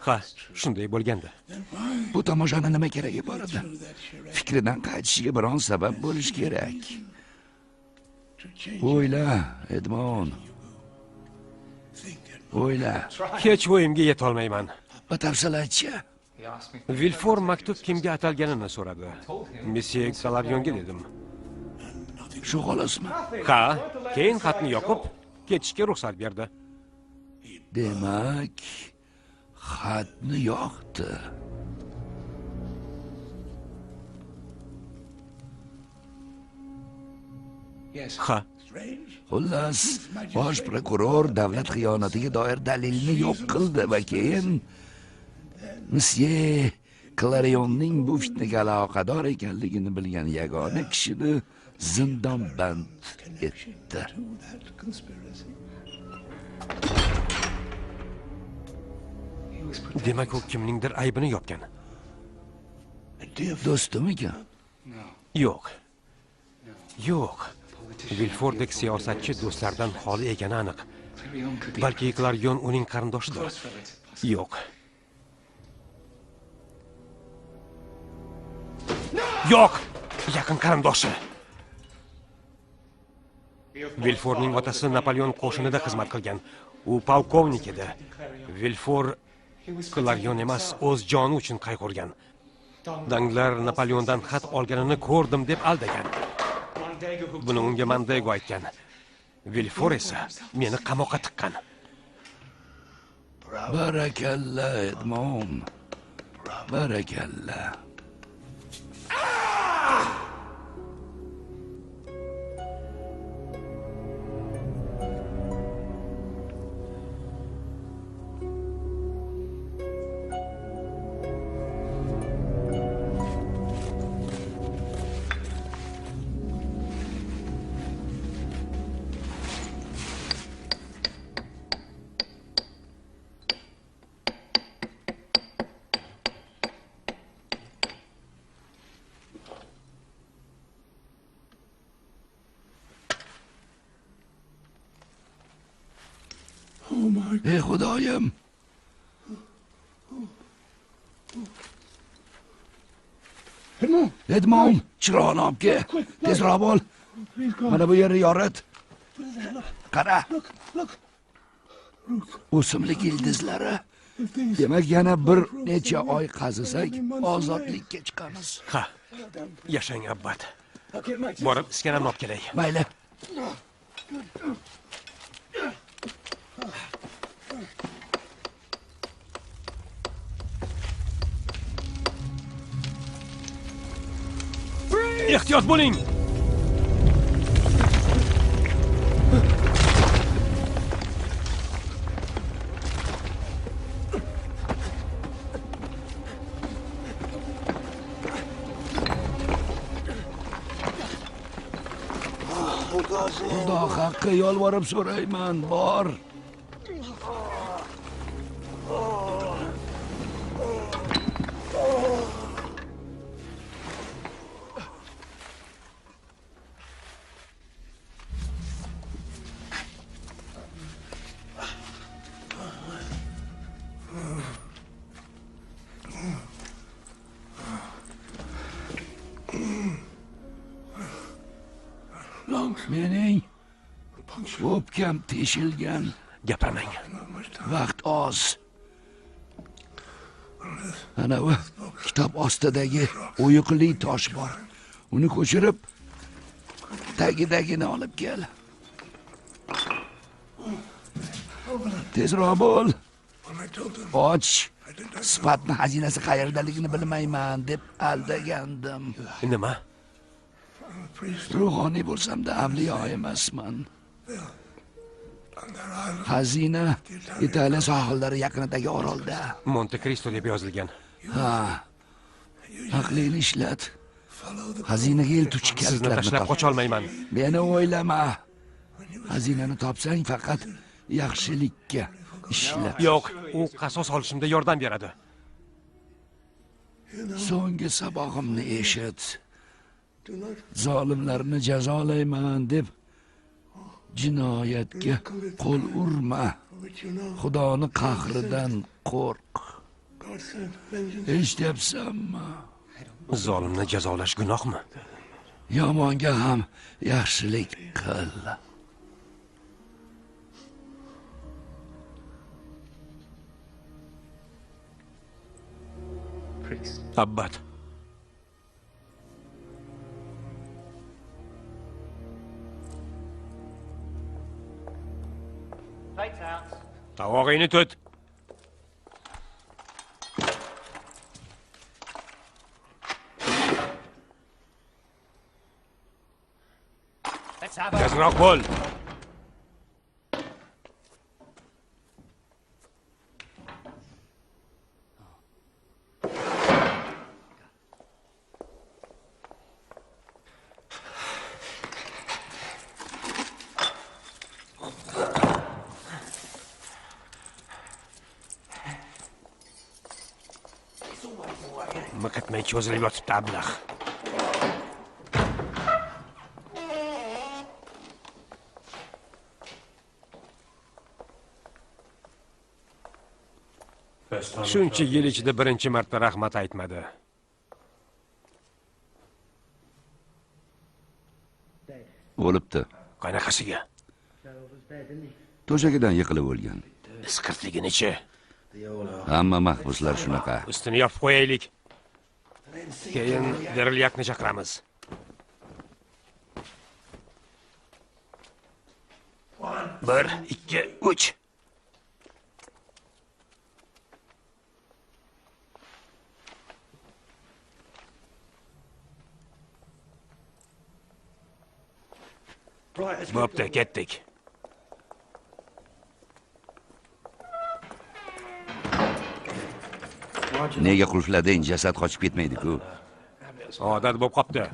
Ha, shunday bo'lganda. Bu tomoshani nima keragi bor edi? Fikridan qaytishiga biron sabab bo'lish kerak. O'yla, Edmond. O'yla. Hech o'yimga yetolmayman. Batafsil aytchi. Vilfor maktub kimga atalganini so'radi. Messie Klarionga dedim. Shu xolosmi? Ha, keyin xatni yoqib, ketishga ruxsat berdi. Demak, xatni yoqdi. Ha. Xullas, bosh prokuror davlat xiyonatiga doir dalilni yo'q qildi va keyin Messie Klarionning bu fitnaga aloqador ekanligini bilgan yagona kishini zindonband etdi. Demak, u kimningdir aybini yopgan. Do'stimikan? Yo'q. Yo'q. Vilfordek siyosatchi do'stlardan xoli ekani aniq. Balki Klarion uning qarindoshidir. Yo'q. Yo'q, yaqin qarindoshi. Vilforning otasi Napoleon qo'shinida xizmat qilgan. U polkovnik edi. Vilfor Klarion emas, o'z joni uchun qayg'urgan. Danglar Napoleondan xat olganini ko'rdim deb aldagan. Buni unga Mondego aytgan. Vilfor esa meni qamoqqa tiqqan. Barakalla, Edmond. Barakalla. Ey Xudoyim! Edmond, chiroqni olib kel. Tezroq bo'l. Mana bu yerni yorit. Qara. O'simlik ildizlari. Demak, yana bir necha oy qazisak, ozodlikka chiqamiz. Ha. Yashang, abbat. Borib iskanamni olib kelay. Mayli. Ehtiyot bo'ling! Xudo haqqi yolvorib so'rayman, bor. Mening o'pkam teshilgan. Gapirmang. Vaqt oz. Ana u kitob ostidagi o'yiqli tosh bor. Uni ko'chirib tagidagini olib kel. Tezroq bo'l. Och. Sifatni xazinasi qayerdaligini bilmayman deb aldagandim. Nima? Ruhoniy bo'lsam-da avliyo emasman. Xazina Italiya sohillari yaqinidagi orolda. Monte Cristo deb yozilgan. Ha. Aqlingni ishlat. Xazinaga eltuvchi Sizni kalitlarni tashlab top. qocha olmayman. Meni o'ylama. Xazinani topsang faqat yaxshilikka ishlat. Yo'q, u qasos olishimda yordam beradi. So'nggi sabog'imni eshit. Zolimlarni jazolayman deb jinoyatga qo'l urma. Xudoni qahridan qo'rq. Eshityapsanmi? Zolimni jazolash gunohmi? Yomonga ham yaxshilik qil. Abbat. Tovog'ingni tut. Tezroq bo'l. Miqitmay cho'zilib yotibdi ablah. Shuncha yil ichida birinchi marta rahmat aytmadi. O'libdi. Qanaqasiga? To'shagidan yiqilib o'lgan. Isqirtliginichi. Hamma mahbuslar shunaqa. Ustini yopib qo'yaylik. Keyin Derlyakni chaqiramiz. 1, 2, 3. Bo'pti, ketdik. Nega qulflading? Jasad qochib ketmaydi-ku. Odat bo'lib qopti.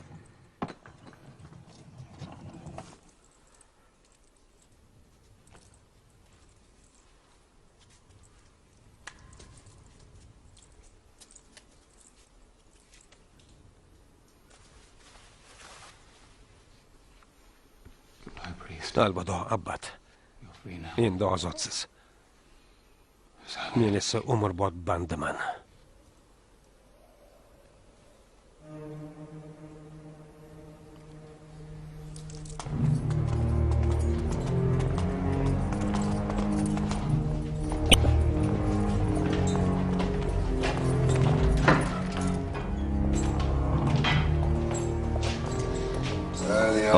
Alvado, abbat. Endi ozodsiz. Men esa umrbod bandiman.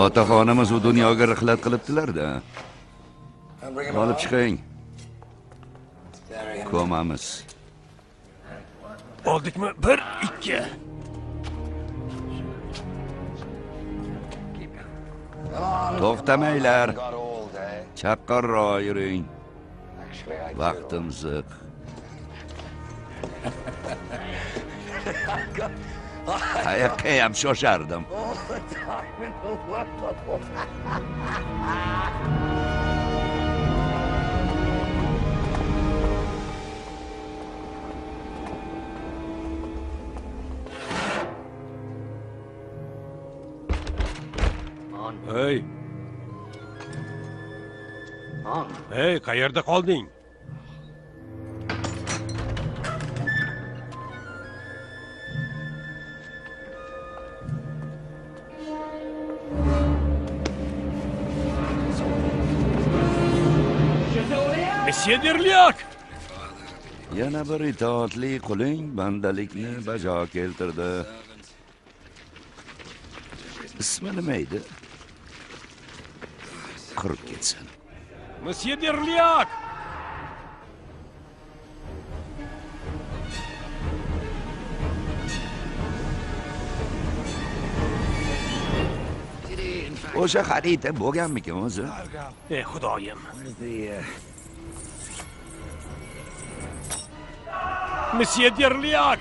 Otaxonimiz u dunyoga rihlat qilibdilar-da. Olib chiqing. Ko'mamiz. Oldikmi? 1, 2. To'xtamanglar. Chaqqonroq yuring. Vaqtim ziq. Qayoqqa ham shoshardim. Hey. Hey, qayerda qolding? Mesye Derlyak! Yana bir itoatli quling bandalikni bajo keltirdi. Ismi nima edi? Qurib ketsin. Mesye Derlyak! O'sha xarita bo'lganmikin o'zi? Ey xudoyim. Mesye Derliak!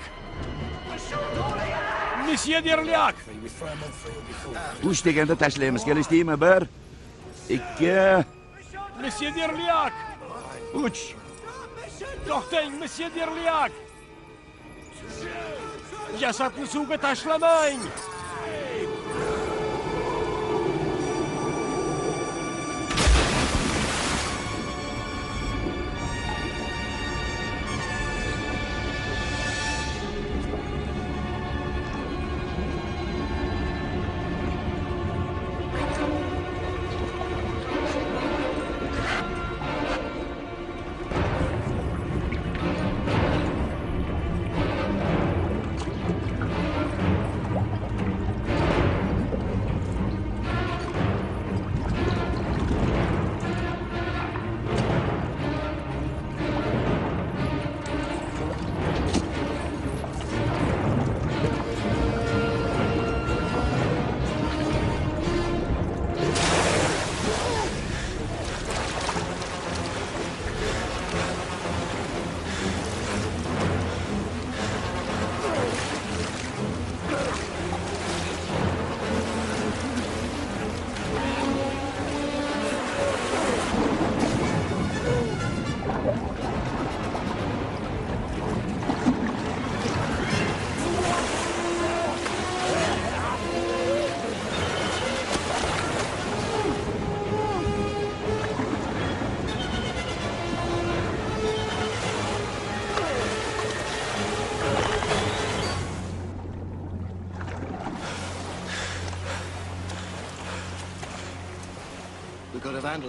Mesye Derliak! 3 deganda tashlaymiz. Kelishdingmi? 1 2 Mesye Derliak! 3 To'xtang, Mesye Derliak! Jasadni suvga tashlamang!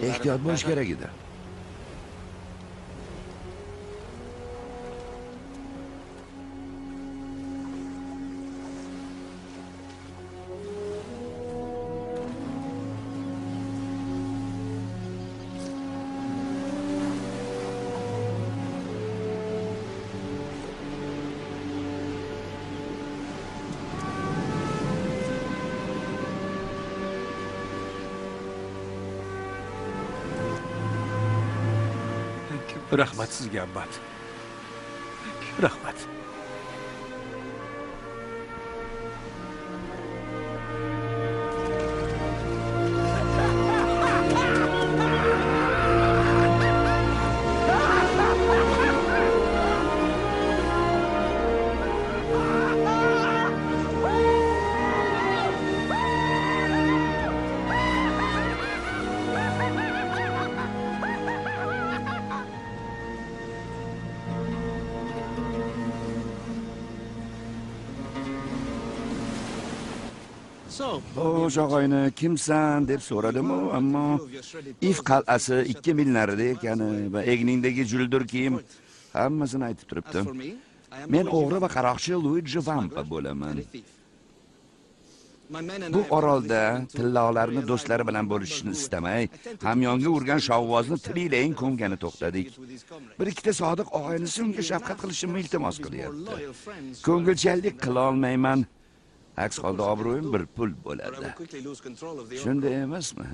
Ehtiyot bo'lish kerak edi. Rahmat sizga, abbat. Rahmat. Xo'sh, og'ayni, kimsan deb so'radim-u, ammo If qal'asi 2 mil narida ekani va egningdagi juldur kiyim hammasini aytib turibdi. Men o'g'ri va qaroqchi Luigi Vampa bo'laman. Bu orolda tillolarni do'stlari bilan bo'lishishni istamay, hamyonga urgan shovvozni tililayin ko'mgani to'xtadik. Bir ikkita sodiq og'aynisi unga shafqat qilishimni iltimos qilyapti. Ko'ngilchanlik qila olmayman. Aks holda obro'yim bir pul bo'ladi. Shunday emasmi?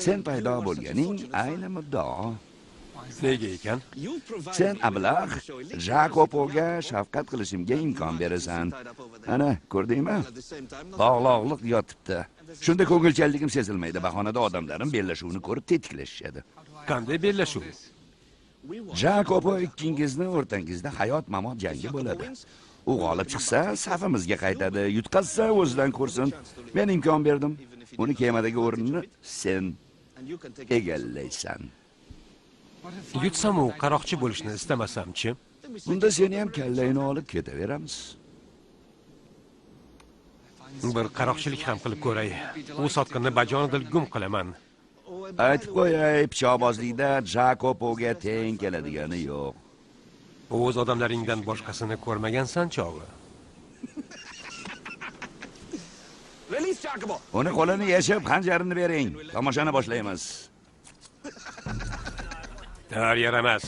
Sen paydo bo'lganing ayni muddao. Nega ekan? Sen ablah Jacopoga shafqat qilishimga imkon berasan. Ana, ko'rdingmi? Bog'loqliq yotibdi. Shunda ko'ngilchanligim sezilmaydi. Bahonada odamlarim bellashuvni ko'rib tetiklashishadi. Qanday bellashuv? Jacopo ikkingizni o'rtangizda hayot mamot jangi bo'ladi. U g'olib chiqsa, safimizga qaytadi, yutqazsa o'zidan ko'rsin. Men imkon berdim. Uni kemadagi o'rnini sen egallaysan. Yutsam u qaroqchi bo'lishni istamasam-chi? Bunda seni ham kallangni olib ketaveramiz. Bir qaroqchilik ham qilib ko'ray. U sotqinni bajonidil gum qilaman. Aytib qo'yay, pichoqbozlikda Jacopoga teng keladigani yo'q. O'z odamlaringdan boshqasini ko'rmagansan chog'i. Uni qo'lini yechib, xanjarini bering. Tomoshani boshlaymiz. Tar yaramas.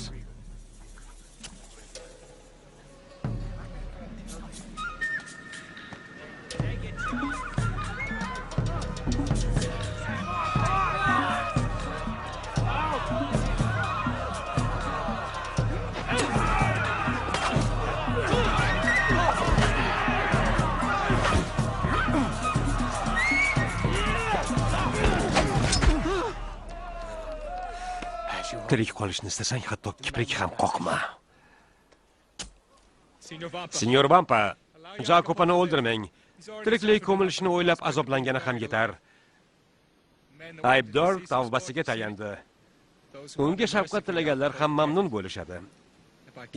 Tirik qolishni istasang, hatto kiprik ham qoqma. Sinyor Vampa, Jakobani o'ldirmang. Tiriklay ko'milishini o'ylab azoblangani ham yetar. Aybdor tavbasiga tayandi. Unga shafqat tilaganlar ham mamnun bo'lishadi.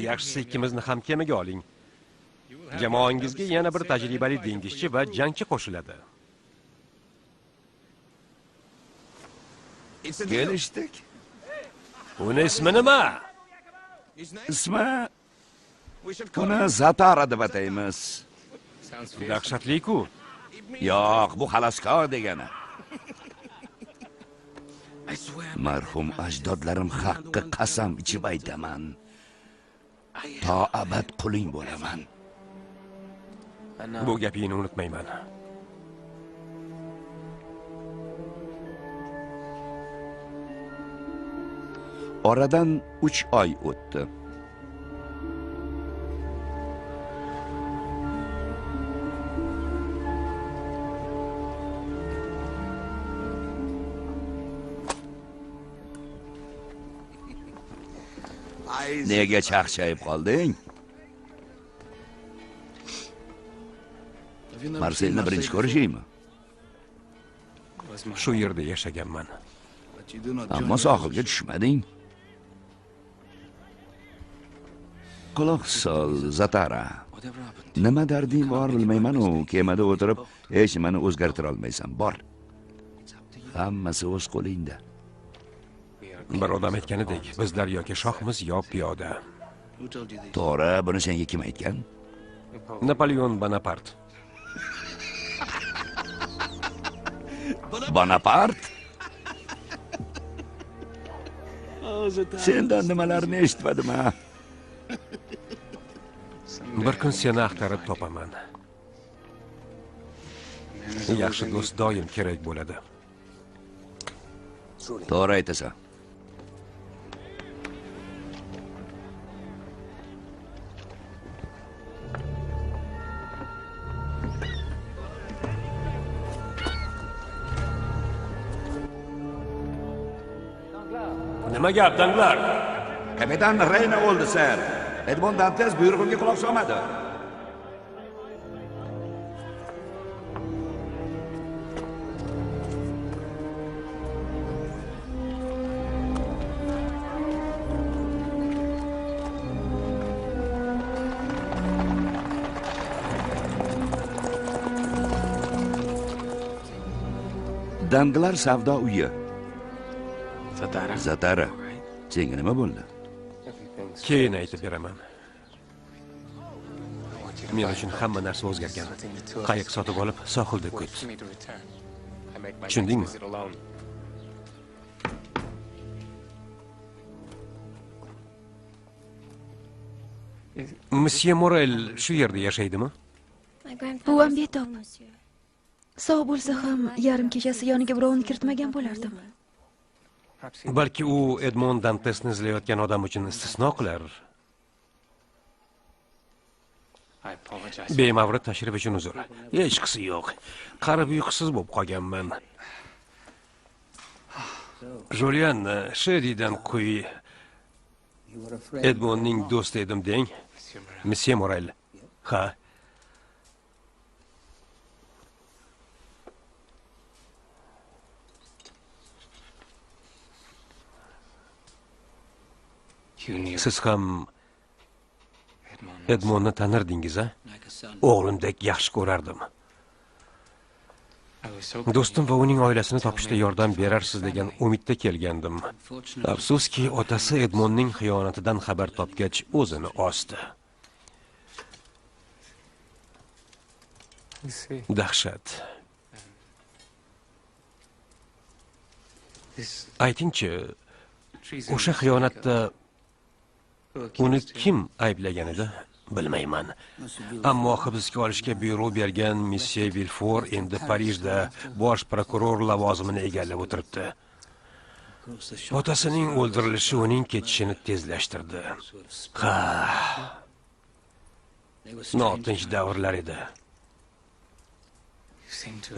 Yaxshisi ikkimizni ham kemaga oling. Jamoangizga yana bir tajribali dengizchi va jangchi qo'shiladi. Kelishdik. Uni ismi nima? Ismi uni Zatara deb ataymiz. Dahshatli-ku. Yo'q, bu xaloskor degani. Marhum ajdodlarim haqqi qasam ichib aytaman. To abad quling bo'laman. Bu gapingni unutmayman. Oradan 3 oy o'tdi. Nega chaqchayib qolding? Marselni birinchi ko'rishingmi? Shu yerda yashaganman. Ammo sohilga tushmading. Quloq sol, Zatara. Nima darding bor bilmayman u. Kemada o'tirib hech nimani o'zgartira olmaysan. Bor. Hammasi o'z qo'lingda. Bir odam aytganidek, bizlar yoki shohmiz yo piyoda. To'g'ri, buni senga kim aytgan? Napoleon Bonapart. Bonapart? Sendan nimalarni eshitmadim ha? Bir kun seni axtarib topaman. Yaxshi do'st doim kerak bo'ladi. To'g'ri aytasan. Nima gap, Danglar? Kapitan Reyna o'ldi, ser. Edmond Dantes buyrug'imga quloq solmadi. Danglar savdo uyi. Zatara. Zatara. Senga nima bo'ldi? Keyin aytib beraman. Men uchun hamma narsa o'zgargan. Qayiq sotib olib, sohilda kut. Tushundingmi? Msye Morel shu yerda yashaydimi? Buvam betob. Sog' bo'lsa ham yarim kechasi yoniga birovni kiritmagan bo'lardim. Balki u Edmond Dantesni izlayotgan odam uchun istisno qilar. Bemavrid tashrif uchun uzr. Hechqisi yo'q. Qarib uyqusiz bo'lib qolganman. Julian, Shedidan quy. Edmondning do'sti edim deng. Msye Morel. Ha. Siz ham Edmondni tanirdingiz, a? O'g'limdek yaxshi ko'rardim. Do'stim va uning oilasini topishda yordam berarsiz degan umidda kelgandim. Afsuski, otasi Edmondning xiyonatidan xabar topgach o'zini osdi. Dahshat. Aytingchi, o'sha xiyonatda uni kim ayblagan edi? Bilmayman. Ammo hibsga olishga buyruq bergan Msye Vilfor endi Parijda bosh prokuror lavozimini egallab o'tiribdi. Otasining o'ldirilishi uning ketishini tezlashtirdi. Ha. Notinch davrlar edi.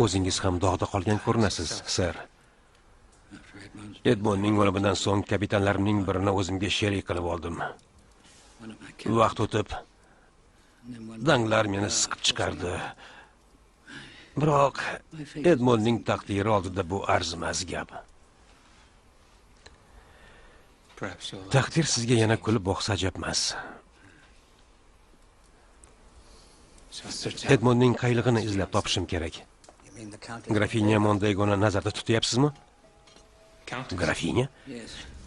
O'zingiz ham dog'da qolgan ko'rinasiz, sir. Edmondning o'limidan so'ng kapitanlarimning birini o'zimga sherik qilib oldim. Vaqt o'tib, Danglar meni siqib chiqardi. Biroq Edmondning taqdiri oldida bu arzimas gap. Taqdir sizga yana kulib boqsa ajabmas. Edmondning qaylig'ini izlab topishim kerak. Grafinya Mondegoni nazarda tutyapsizmi? Grafinya?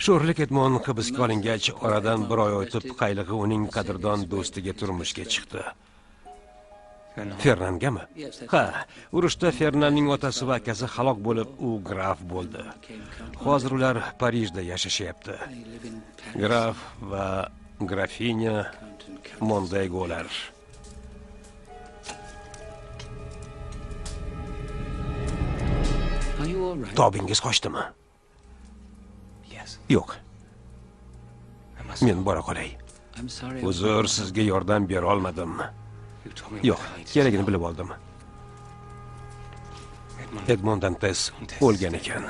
Sho'rlik Edmond hibsga olingach, oradan bir oy o'tib, qaylig'i uning qadrdon do'stiga turmushga chiqdi. Fernandgami? Ha, urushda Fernandning otasi va akasi halok bo'lib, u graf bo'ldi. Hozir ular Parijda yashashyapti. Graf va grafinya Mondegolar. Tobingiz qochdimi? Yo'q. Men bora qolay. Uzr, sizga yordam bera olmadim. Yo'q, keragini bilib oldim. Edmond Dantes o'lgan ekan.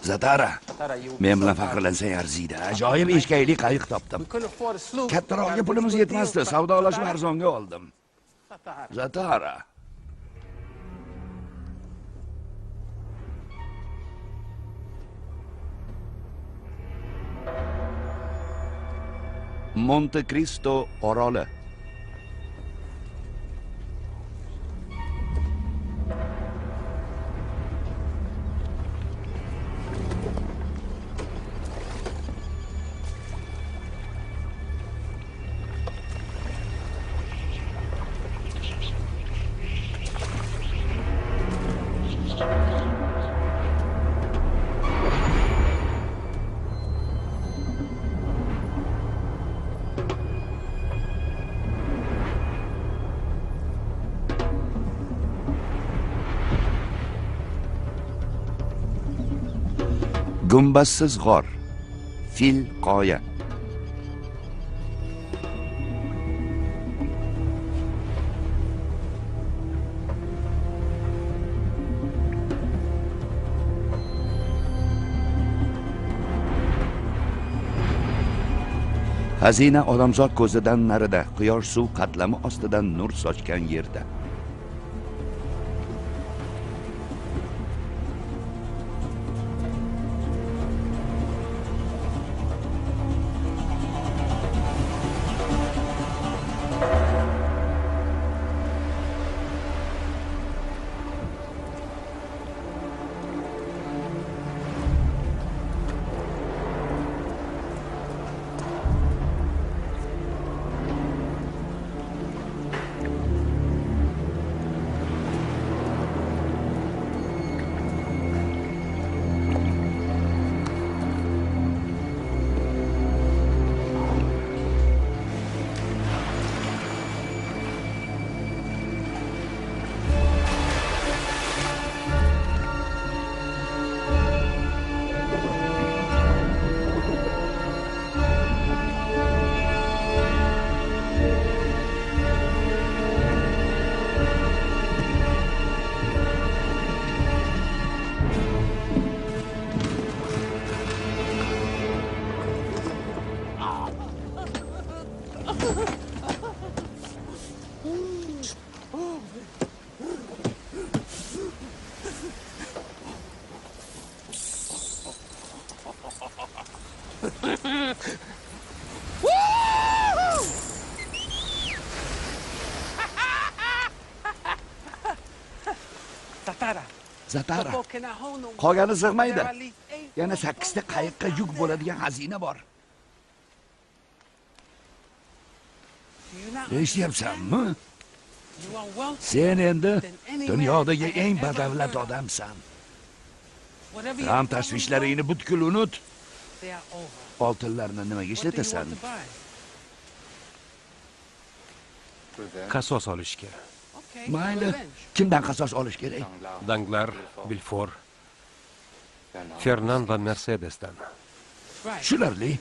Zatara, men bilan faxrlansang arziydi. Ajoyib eshkakli qayiq topdim. Kattarog'iga pulimiz yetmasdi, savdolashib arzonga oldim. Zatara. Monte Cristo oroli. Gumbazsiz g'or, fil qoya. Xazina odamzod ko'zidan narida, quyosh suv qatlami ostidan nur sochgan yerda. Zatara, qolgani sig'maydi. Yana 8 ta qayiqqa yuk bo'ladigan xazina bor. Eshityapsanmi? Sen endi dunyodagi eng badavlat odamsan. G'am tashvishlaringni butkul unut. Oltinlarni nimaga ishlatasan? Qasos olishga. Mayli, kimdan qasos olish kerak? Danglar, Bilfor, Fernan va Mercedesdan. Tushunarli.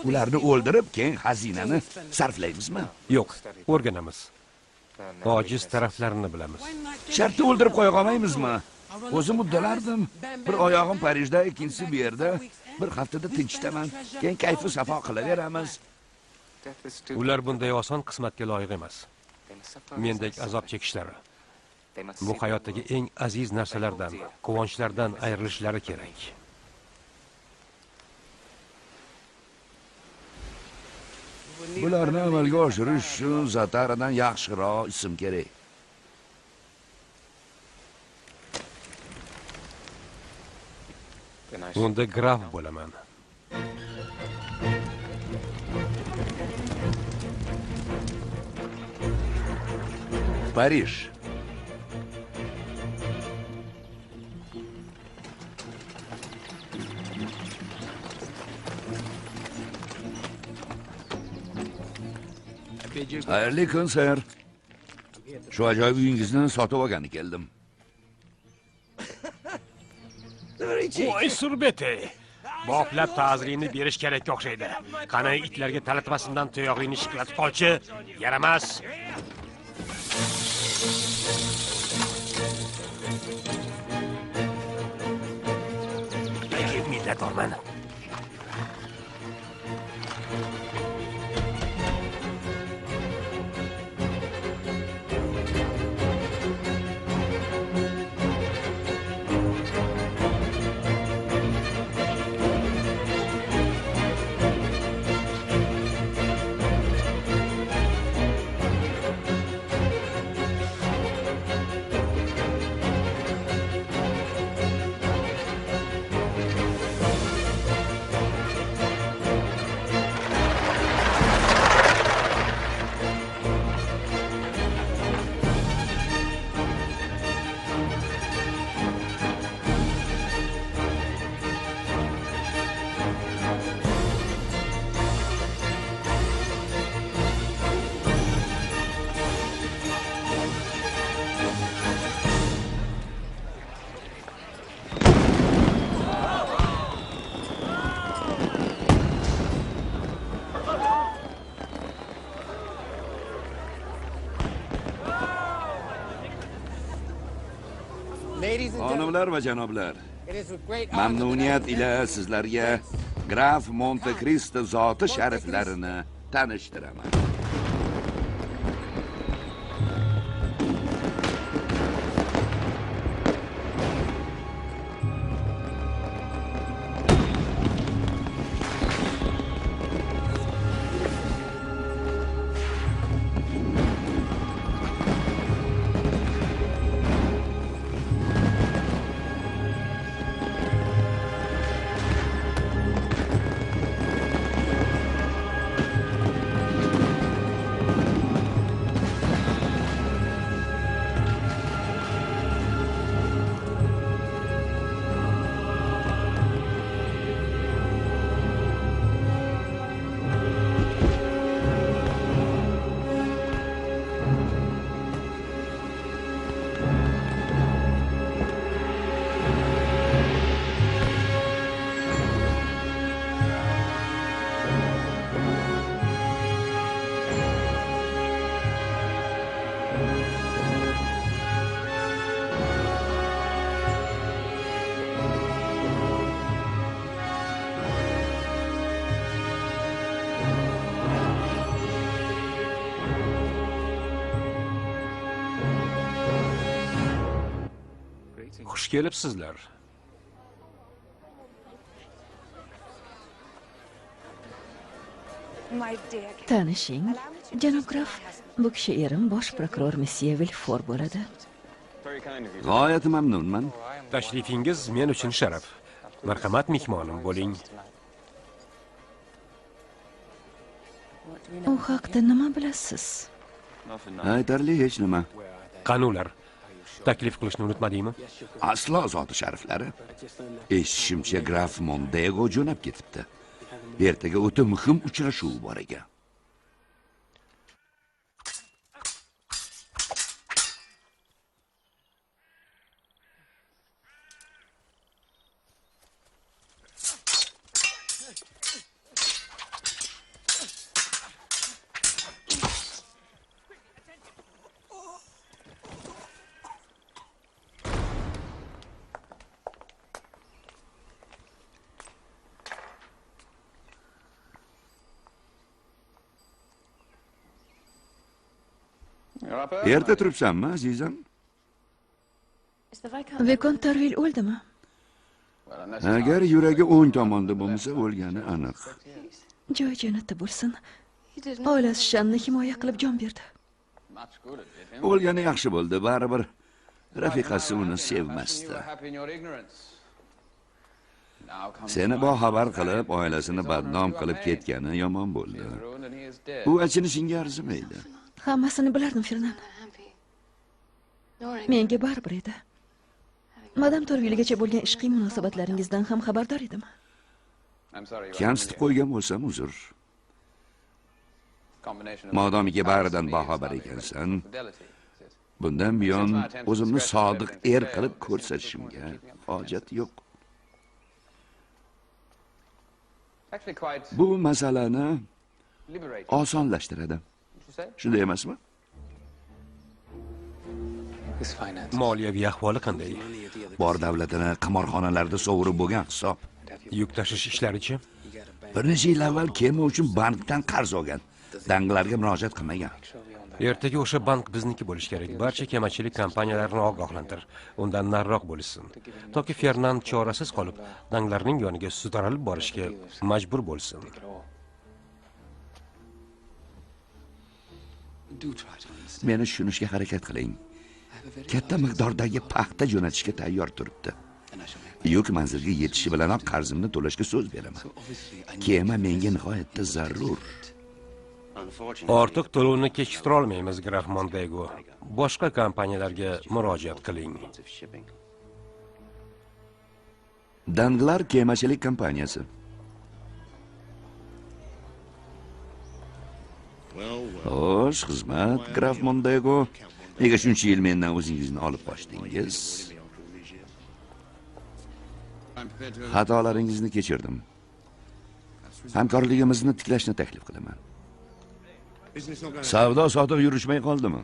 Ularni o'ldirib, keyin xazinani sarflaymizmi? Yo'q, o'rganamiz. Ojiz taraflarini bilamiz. Shartni o'ldirib qo'ya qolmaymizmi? O'zim uddalardim. Bir oyog'im Parijda, ikkinchisi bu yerda. Bir haftada tinchitaman. Keyin kayfu safo qilaveramiz. Ular bunday oson qismatga loyiq emas. Mendek azob chekishlari, bu hayotdagi eng aziz narsalardan, quvonchlardan ayrilishlari kerak. Bularni amalga oshirish uchun Zataradan yaxshiroq ism kerak. Unda graf bo'laman. Parij. Xayrli kun, sir. Shu ajoyib uyingizni sotib olgani keldim. Voy surbeti! Boplab ta'ziringni berish kerakka o'xshaydi. Qani itlarga talatmasimdan tuyog'ingni shiklatib qolchi, yaramas. Minnatdorman. Xonimlar va janoblar, mamnuniyat ila sizlarga graf Monte Cristo zoti shariflarini tanishtiraman. Xush kelibsizlar. Tanishing, janob graf, bu kishi erim bosh prokuror Mesye Vilfor bo'ladi. G'oyat mamnunman. Tashrifingiz men uchun sharaf. Marhamat, mehmonim bo'ling. U haqda nima bilasiz? Aytarli hech nima. Qani ular? Taklif qilishni unutmadingmi? Aslo, zoti shariflari. Eshitishimcha, graf Mondego jo'nab ketibdi. Ertaga o'ta muhim uchrashuv bor ekan. Erta turibsanmi, azizam? Vikont Torvil o'ldimi? Agar yuragi o'ng tomonda bo'lmasa, o'lgani aniq. Joy jannatda bo'lsin. Oilasi sha'nini himoya qilib jon berdi. O'lgani yaxshi bo'ldi, baribir rafiqasi uni sevmasdi. Seni boxabar qilib, oilasini badnom qilib ketgani yomon bo'ldi. U achinishingga arzimaydi. Hammasini bilardim, Fernan. Menga baribir edi. Madam Torvilgacha bo'lgan ishqiy munosabatlaringizdan ham xabardor edim. Kamsitib qo'ygan bo'lsam uzr. Modomiki baridan boxabar ekansan, bundan buyon o'zimni sodiq er qilib ko'rsatishimga hojat yo'q. Bu masalani osonlashtiradi. Shunday emasmi? Moliyaviy ahvoli qanday? Bor davlatini qimorxonalarda sovurib bo'lgan hisob. Yuk tashish ishlarichi? Bir necha yil avval kema uchun bankdan qarz olgan. Danglarga murojaat qilmagan. Ertaga o'sha bank bizniki bo'lishi kerak. Barcha kemachilik kompaniyalarini ogohlantir. Undan nariroq bo'lishsin. Toki Fernand chorasiz qolib, danglarning yoniga sudralib borishga majbur bo'lsin. Meni tushunishga harakat qiling. Katta miqdordagi paxta jo'natishga tayyor turibdi. Yuk manzilga yetishi bilanoq qarzimni to'lashga so'z beraman. Kema menga nihoyatda zarur. Ortiq to'lovni kechiktira olmaymiz, graf Mondego. Boshqa kompaniyalarga murojaat qiling. Danglar kemachilik kompaniyasi. Xo'sh, xizmat, graf Mondego. Nega shuncha yil mendan o'zingizni olib qochdingiz? Xatolaringizni kechirdim. Hamkorligimizni tiklashni taklif qilaman. Savdo sotiq yurishmay qoldimi?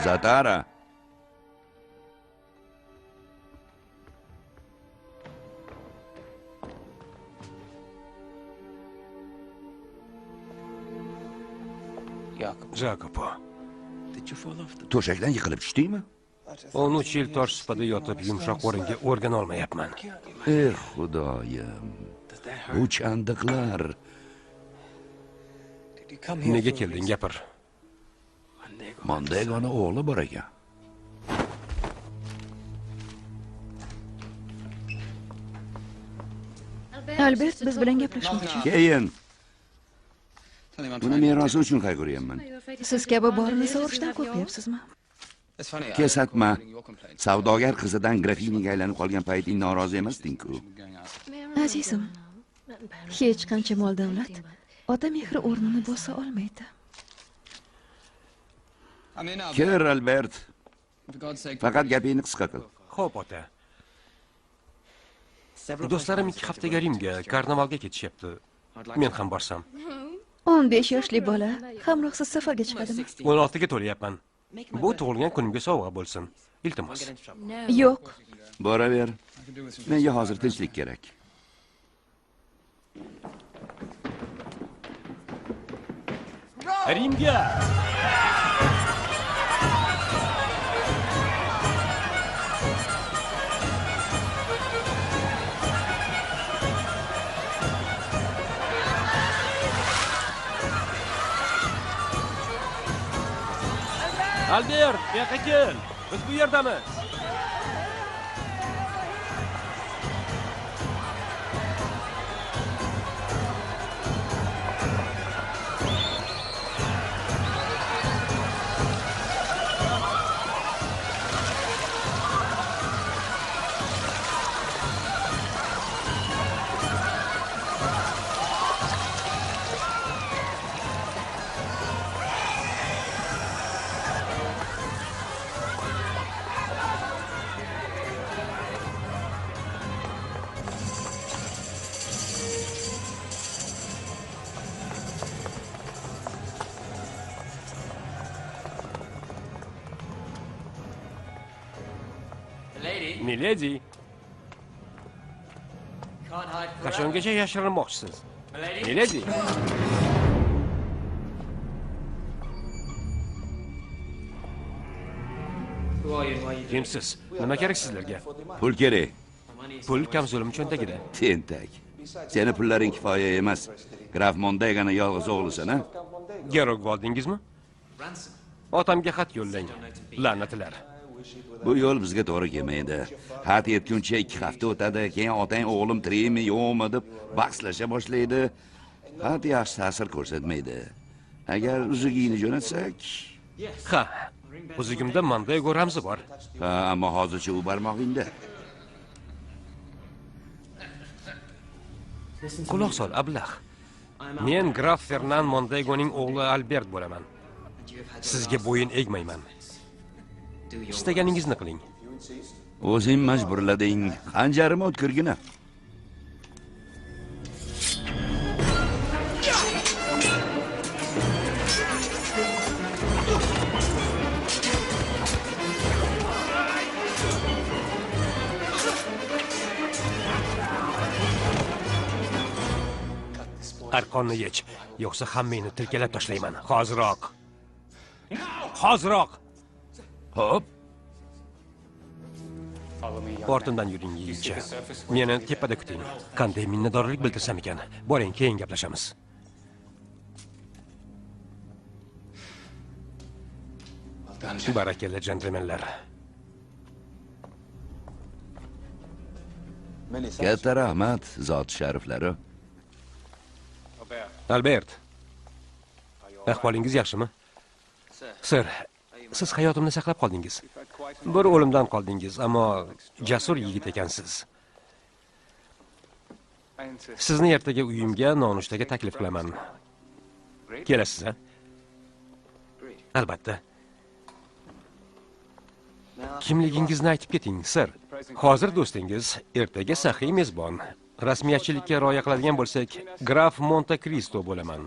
Zatara. Jacopo. To'shakdan yiqilib tushdingmi? 13 yil tosh supada yotib, yumshoq o'ringa o'rgana olmayapman. Ey Xudoyim. Bu chandiqlar. Nega kelding, gapir. Mondegoni o'g'li bor ekan. Albert biz bilan gaplashmoqchi. Keyin. Buni merosi uchun qayg'uryapman. Siz kabi borini sovurishdan qo'rqyapsizmi? Kesatma. Savdogar qizidan grafiniga aylanib qolgan payting norozi emasding-ku. Azizim, hech qancha mol davlat ota mehri o'rnini bosa olmaydi. Kir, Albert. Faqat gapingni qisqa qil. Xo'p, ota. Do'stlarim 2 haftaga Rimga, karnavalga ketishyapti. Men ham borsam. 15 yoshli bola hamrohsiz safarga chiqadimi? 16 ga to'layapman. Bu tug'ilgan kunimga sovg'a bo'lsin. Iltimos. Yo'q. Boraver. Menga hozir tinchlik kerak. Rimga! Albert, bu yoqqa kel. Biz bu yerdamiz. Miledi. Qachongacha yashirinmoqchisiz? Miledi. Kimsiz? Nima kerak sizlarga? Pul kerak. Pul kamzolim cho'ntagida. Tentak. Seni pullaring kifoya emas. Graf Mondegani yolg'iz o'g'lisan, a? Gerog oldingizmi? Otamga xat yo'llang. La'natlar. Bu yo'l bizga to'g'ri kelmaydi. Xat yetguncha 2 hafta o'tadi, keyin otang o'g'lim tirikmi, yo'qmi deb bahslasha boshlaydi. Xat yaxshi ta'sir ko'rsatmaydi. Agar uzugingni jo'natsak, ha, uzugimda Mondego ramzi bor. Ha, ammo hozircha u barmog'ingda. Quloq sol, ablah. Men graf Fernan Mondegoning o'g'li Albert bo'laman. Sizga bo'yin egmayman. Istaganingizni qiling. O'zing majburlading. Xanjarim o'tkirgina. Arqonni yech, yo'qsa hammangni tilkalab tashlayman. Hoziroq. Hoziroq. Hop. Ortimdan yuring, yigitcha. Meni tepada kuting. Qanday minnatdorlik bildirsam ekan? Boring, keyin gaplashamiz. Barakalla, jentelmenlar. Katta rahmat, zot shariflari. Albert, ahvolingiz yaxshimi? Sir, siz hayotimni saqlab qoldingiz. Bir o'limdan qoldingiz, ammo jasur yigit ekansiz. Sizni ertaga uyimga nonushtaga taklif qilaman. Kelasiz, a? Albatta. Kimligingizni aytib keting, sir. Hozir do'stingiz, ertaga saxiy mezbon. Rasmiyatchilikka rioya qiladigan bo'lsak, graf Monte Cristo bo'laman.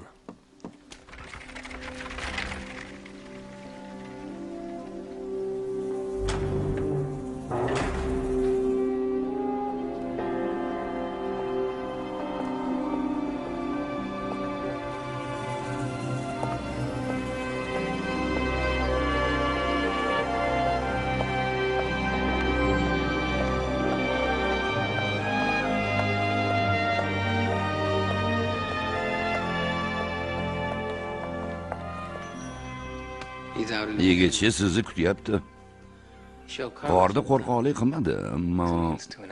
Yigitcha sizni kutyapti. Qorda qo'rqoqlik qilmadi, ammo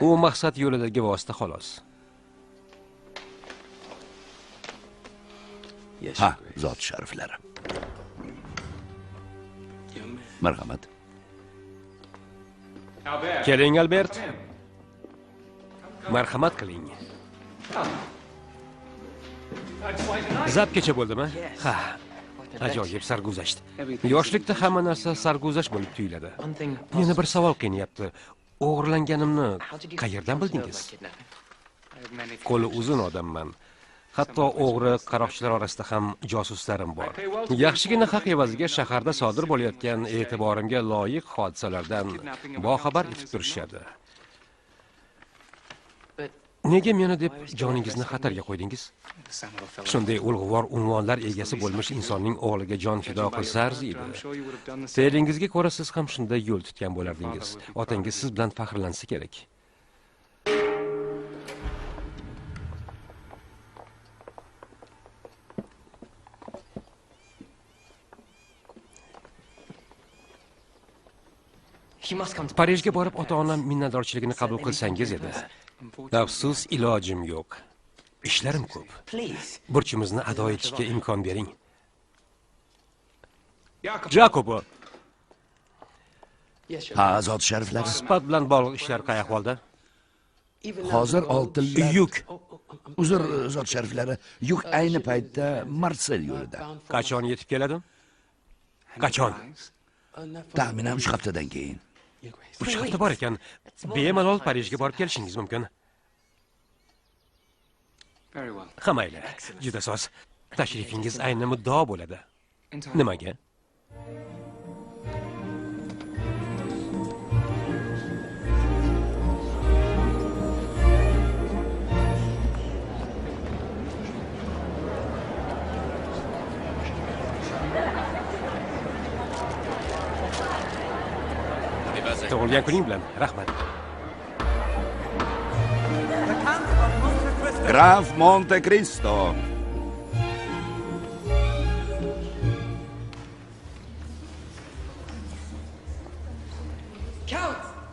u maqsad yo'lidagi vosita xolos. Ha, zot shariflari. Marhamat. Keling, Albert. Marhamat qiling. Zap kecha bo'ldimi? Ha. Ajoyib sarguzasht. Yoshlikda hamma narsa sarguzasht bo'lib tuyuladi. Meni bir savol qiynayapti. O'g'irlanganimni qayerdan bildingiz? Qo'li uzun odamman. Hatto o'g'ri qaroqchilar orasida ham josuslarim bor. Yaxshigina haq evaziga shaharda sodir bo'layotgan e'tiborimga loyiq hodisalardan boxabar etib turishadi. Nega meni deb joningizni xatarga qo'ydingiz? Shunday ulug'vor unvonlar egasi bo'lmish insonning o'g'liga jon fido qilsa arziydi. Fe'lingizga ko'ra siz ham shunday yo'l tutgan bo'lardingiz. Otangiz siz bilan faxrlansa kerak. Parijga borib ota-onam minnatdorchiligini qabul qilsangiz edi. Afsus, ilojim yo'q. Ishlarim ko'p. Burchimizni ado etishga imkon bering. Jacopo. Ha, zot shariflar. Sifat bilan bog'liq ishlar qay ahvolda? Hozir oltinlar yuk. Uzr, zot shariflari, yuk ayni paytda Marsel yo'lida. Qachon yetib keladi? Qachon? Taxminan 3 haftadan keyin. 3 hafta bor ekan. Bemalol Parijga borib kelishingiz mumkin. Ha, mayli. Juda soz. Tashrifingiz ayni muddao bo'ladi. Nimaga? Tug'ilgan kuning bilan, rahmat. Graf Monte Cristo.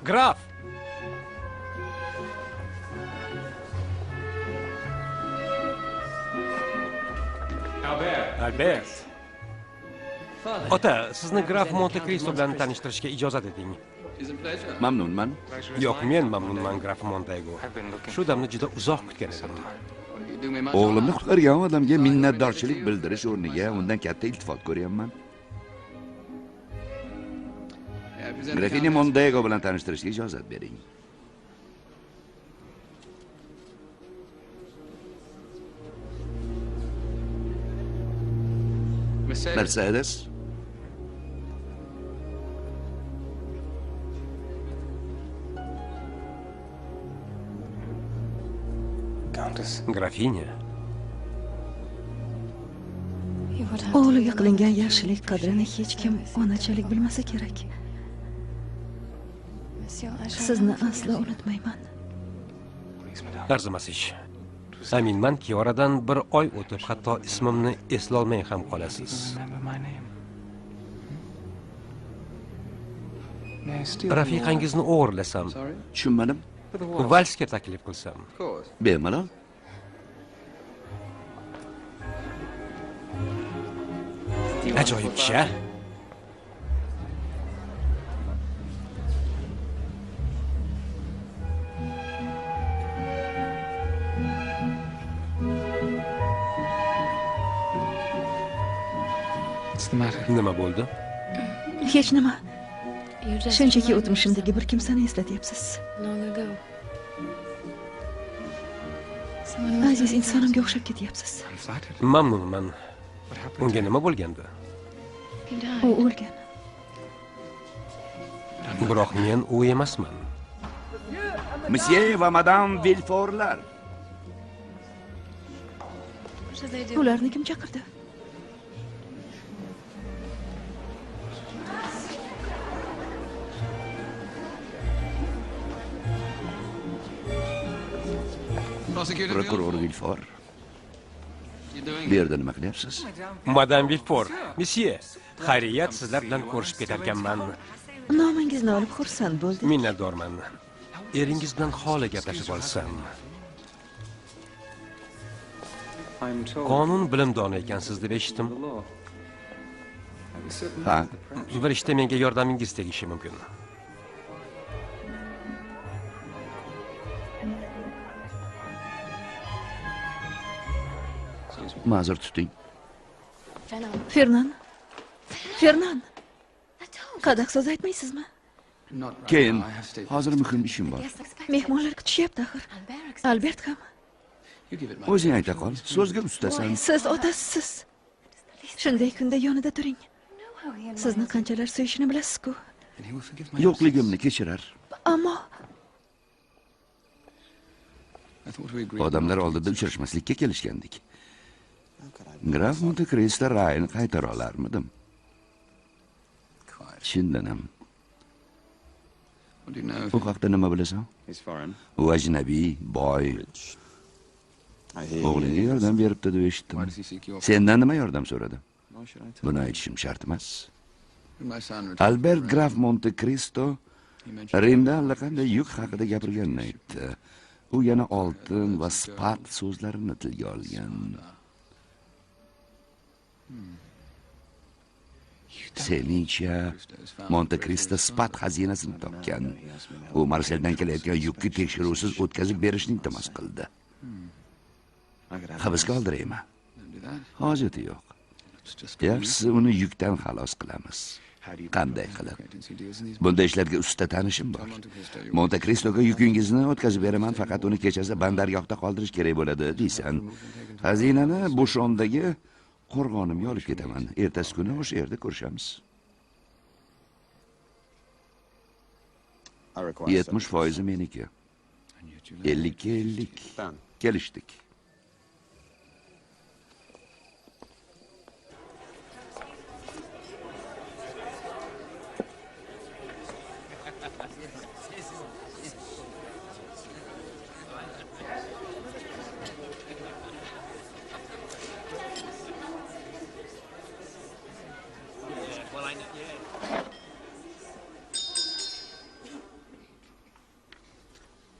Graf! Albert. Ota, sizni graf Monte Cristo bilan tanishtirishga ijozat eting. Mamnunman. Yo'q, men mamnunman, graf Montego. Shu damni juda uzoq kutgan edim. O'g'limni qutqargan odamga minnatdorchilik bildirish o'rniga undan katta iltifot ko'ryapman. Grafinya Montego bilan tanishtirishga ijozat bering. Mercedes. Grafinya. O'g'liga qilingan yaxshilik qadrini hech kim onachalik bilmasa kerak. Sizni aslo unutmayman. Arzimas ish. Aminmanki, oradan bir oy o'tib, hatto ismimni eslolmay ham qolasiz. Rafiqangizni o'g'irlasam, tushunmadim. Valsga taklif qilsam. Bemalol. Ajoyib kishi, a? Nima bo'ldi? Hech nima. Shunchaki o'tmishimdagi bir kimsani eslatyapsiz. Aziz insonimga o'xshab ketyapsiz. Mamnunman. Unga nima bo'lgandi? U o'lgan. Biroq men u emasman. Monsieur va Madame Vilforlar. Ularni kim chaqirdi? Prokuror Vilfor. Bu yerda nima qilyapsiz? Madame Vilfor, monsieur, xayriyat sizlar bilan ko'rishib ketarkanman. Nomingizni olib xursand bo'ldim. Minnatdorman. Eringiz bilan holi gaplashib olsam. Qonun bilimdoni ekansiz deb eshitdim. Ha, bir ishda menga yordamingiz tegishi mumkin. Ma'zur tuting. Fernan. Fernan. Qadoq so'z aytmaysizmi? Keyin, hozir muhim ishim bor. Mehmonlar kutishyapti axir. Albert ham. O'zing ayta qol, so'zga ustasan. Siz otasisiz. Shunday kunda yonida turing. Sizni qanchalar suyishini bilasiz-ku. Yo'qligimni kechirar. Ammo odamlar oldida uchrashmaslikka kelishgandik. Graf Monte Cristo rayini qaytara olarmidim? Chindan ham. Bu haqda nima bilasan? U ajnabiy, boy. O'g'liga yordam beribdi deb eshitdim. Sendan nima yordam so'radi? Buni aytishim shart emas. Albert Graf Monte Cristo Rimda allaqanday yuk haqida gapirganini aytdi. U yana oltin va spat so'zlarini tilga olgan. Seningcha Monte Cristo spat xazinasini topgan. U Marseldan kelayotgan yukni tekshiruvsiz o'tkazib berishni iltimos qildi. Hibsga oldiraymi? Hojati yo'q. Yaxshisi uni yukdan xalos qilamiz. Qanday qilib? Bunday ishlarga usta tanishim bor. Monte Cristoga yukingizni o'tkazib beraman, faqat uni kechasi bandargohda qoldirish kerak bo'ladi, deysan. Xazinani Bushondagi qo'rg'onimga olib ketaman. Ertasi kuni o'sha yerda ko'rishamiz. 70% meniki. 50-50. Kelishdik.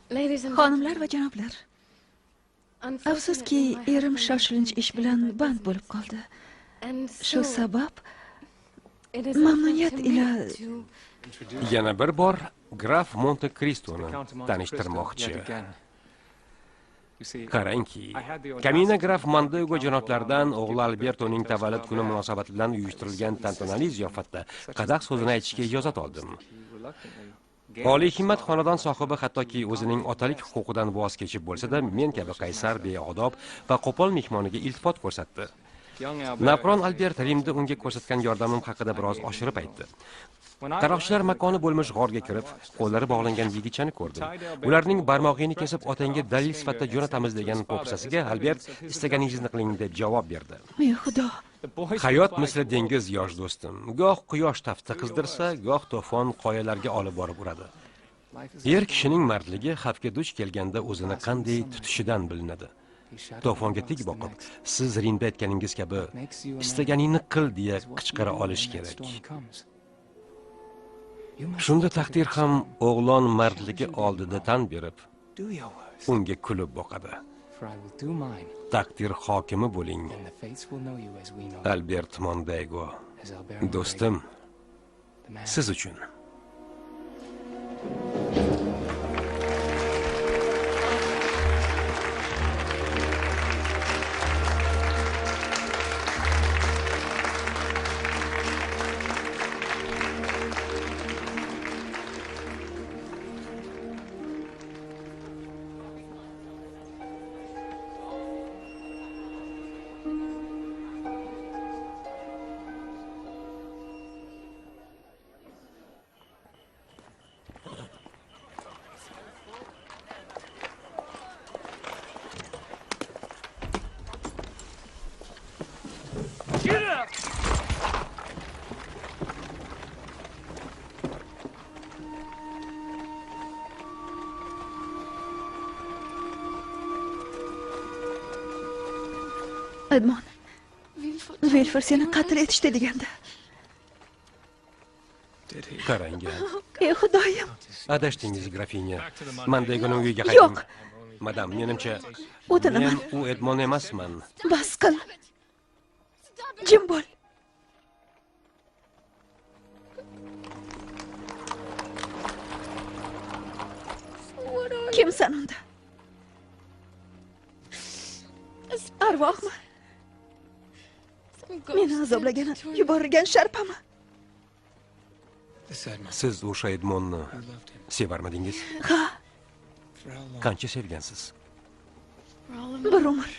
Xonimlar va janoblar, afsuski, erim shoshilinch ish bilan band bo'lib qoldi. Shu sabab mamnuniyat ila yana bir bor graf Monte Kristoni tanishtirmoqchi. Qarangki, Kamina graf Mondego janoblaridan o'g'li Albertoning tavallud kuni munosabati bilan uyushtirilgan tantanali ziyofatda qadah so'zini aytishga ijozat oldim. Oliy himmat xonadon sohibi hattoki o'zining otalik huquqidan voz kechib bo'lsa-da, men kabi qaysar, beodob va qo'pol mehmoniga iltifot ko'rsatdi. Napron Albert Rimda unga ko'rsatgan yordamim haqida biroz oshirib aytdi. Qaroqchilar makoni bo'lmish g'orga kirib, qo'llari bog'langan yigitchani ko'rdim. Ularning barmog'ini kesib otangga dalil sifatida jo'natamiz degan po'pisasiga Albert istaganingizni qiling deb javob berdi. Ey Xudo! Hayot misli dengiz, yosh do'stim. Goh quyosh tafti qizdirsa, goh to'fon qoyalarga olib borib uradi. Er kishining mardligi xavfga duch kelganda o'zini qanday tutishidan bilinadi. To'fonga tik boqib, siz Rimda aytganingiz kabi istaganingni qil deya qichqira olish kerak. Shunda taqdir ham o'g'lon mardligi oldida tan berib, unga kulib boqadi. Taqdir hokimi bo'ling, Albert Mondego. Do'stim, siz uchun. Edmon, Vilford seni qatl etishdi deganda. Qarang. Ey Xudoyim. Adashdingiz, grafinya. Mondegoning uyiga qayting. Yo'q. Madam, menimcha o'tinaman. Men u Edmon emasman. Bas qil. Jim bo'l. Kimsan unda? Arvohmi? Meni azoblagan, yuborgan sharpami? Siz o'sha Edmonni sevarmidingiz? Ha. Qancha sevgansiz? Bir umr.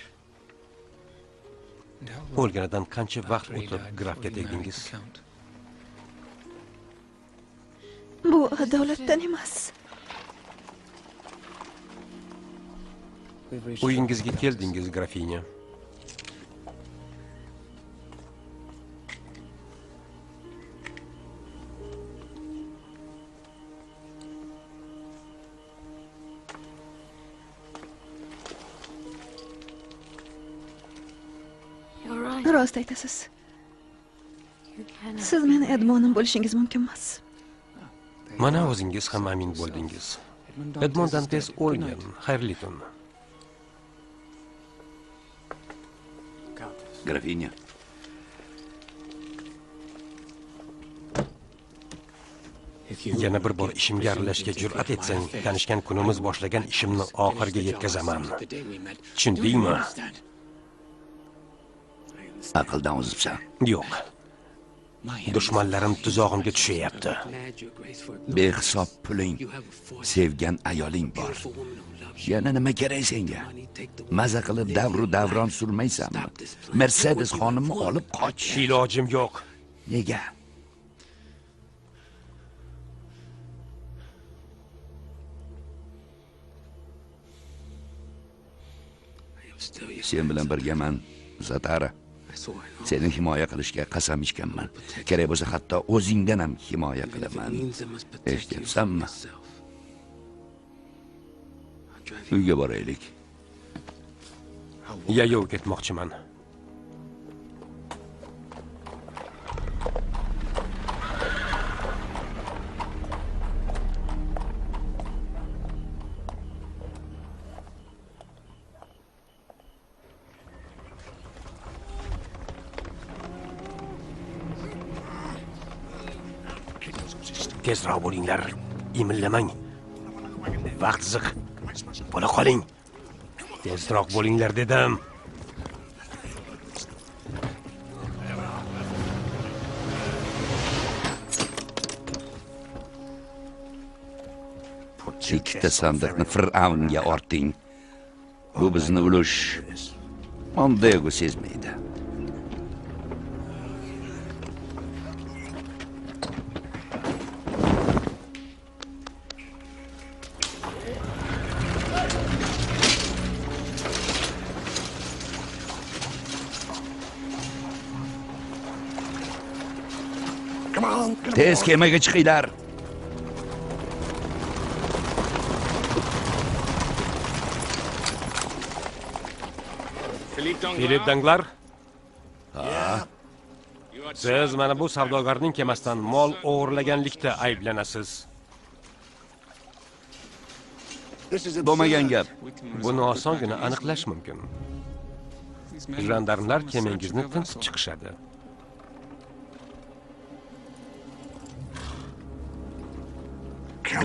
O'lganidan qancha vaqt o'tib grafga tegdingiz? Bu adolatdan emas. Uyingizga keldingiz, grafinya. Rost aytasiz. Siz meni Edmonim bo'lishingiz mumkin emas. Mana o'zingiz ham amin bo'ldingiz. Edmon Dantes o'lgan. Xayrli tun. Grafinya. Yana bir bor ishimga aralashishga jur'at etsang, tanishgan kunimiz boshlagan ishimni oxiriga yetkazaman. Tushundingmi? Aqldan ozibsan. Yo'q. Dushmanlarim tuzog'imga tushyapti. Behisob puling, sevgan ayoling bor. Yana nima kerak senga? Maza qilib davru davron surmaysanmi? Mercedes xonimni olib qoch. Ilojim yo'q. Nega? Sen bilan birgaman, Zatara. Seni himoya qilishga qasam ichganman. Kerak bo'lsa hatto o'zingdan ham himoya qilaman. Eshityapsanmi? Uyga boraylik. Yayov ketmoqchiman. Tezroq bo'linglar, imillamang. Vaqt ziq. Bo'la qoling. Tezroq bo'linglar dedim. Ikkita sandiqni Fir'avnga orting. Bu bizni ulush. Mondego sezmaydi. Tez kemaga chiqinglar. Filip Danglar. Ha. Siz mana bu savdogarning kemasidan mol o'g'irlaganlikda ayblanasiz. Bo'lmagan gap. Buni osongina aniqlash mumkin. Jandarmlar kemangizni tintib chiqishadi.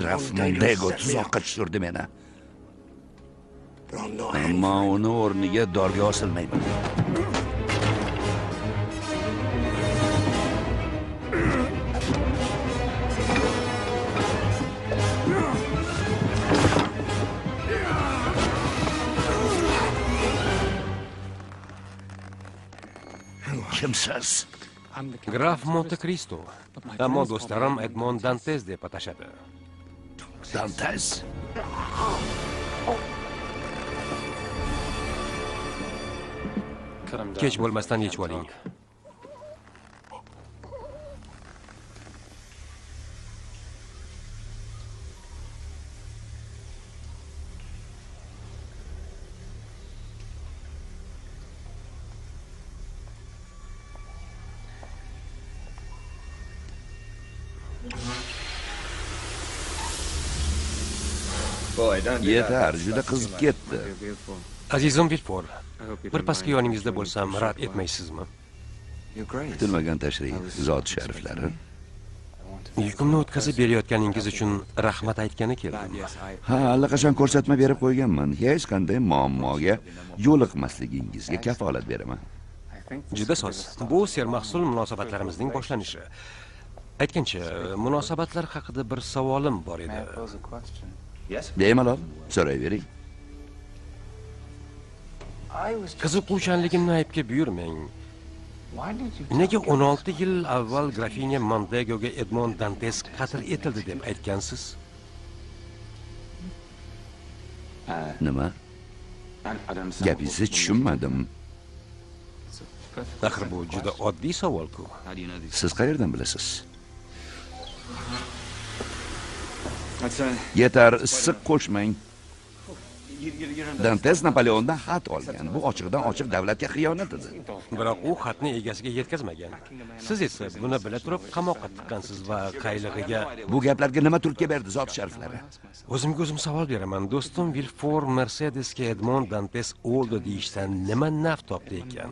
Graf Mondego tuzoqqa tushirdi meni. Ammo uni o'rniga dorga osilmayman. Kimsiz? Graf Monte-Kristo. Ammo do'stlarim Edmond Dantes deb atashadi. Dantes? Kech bo'lmasdan yechib oling. Yetar, juda qizib ketdi. Azizim Vilfor, bir pasga yoningizda bo'lsam rad etmaysizmi? Kutilmagan tashrif, zot shariflari. Yukimni o'tkazib berayotganingiz uchun rahmat aytgani keldim. Ha, allaqachon ko'rsatma berib qo'yganman. Hech qanday muammoga yo'liqmasligingizga kafolat beraman. Juda soz. Bu sermahsul munosabatlarimizning boshlanishi. Aytgancha, munosabatlar haqida bir savolim bor edi. Bemalol, so'rayvering. Qiziquvchanligimni aybga buyurmang. Nega 16 yil avval grafinya Mondegoga Edmond Dantes qatl etildi deb aytgansiz? Nima? Gapingizni tushunmadim. Axir bu juda oddiy savol-ku. Siz qayerdan bilasiz? Yetar, issiq qo'shmang. Dantes Napoleondan xat olgan. Bu ochiqdan ochiq davlatga xiyonat edi. Biroq u xatni egasiga yetkazmagan. Siz esa buni bila turib qamoqqa tiqqansiz va qaylig'iga. Bu gaplarga nima turtki berdi zot shariflari? O'zimga o'zim savol beraman. Do'stim Vilfor Mercedesga Edmond Dantes o'ldi deyishdan nima naf topdi ekan?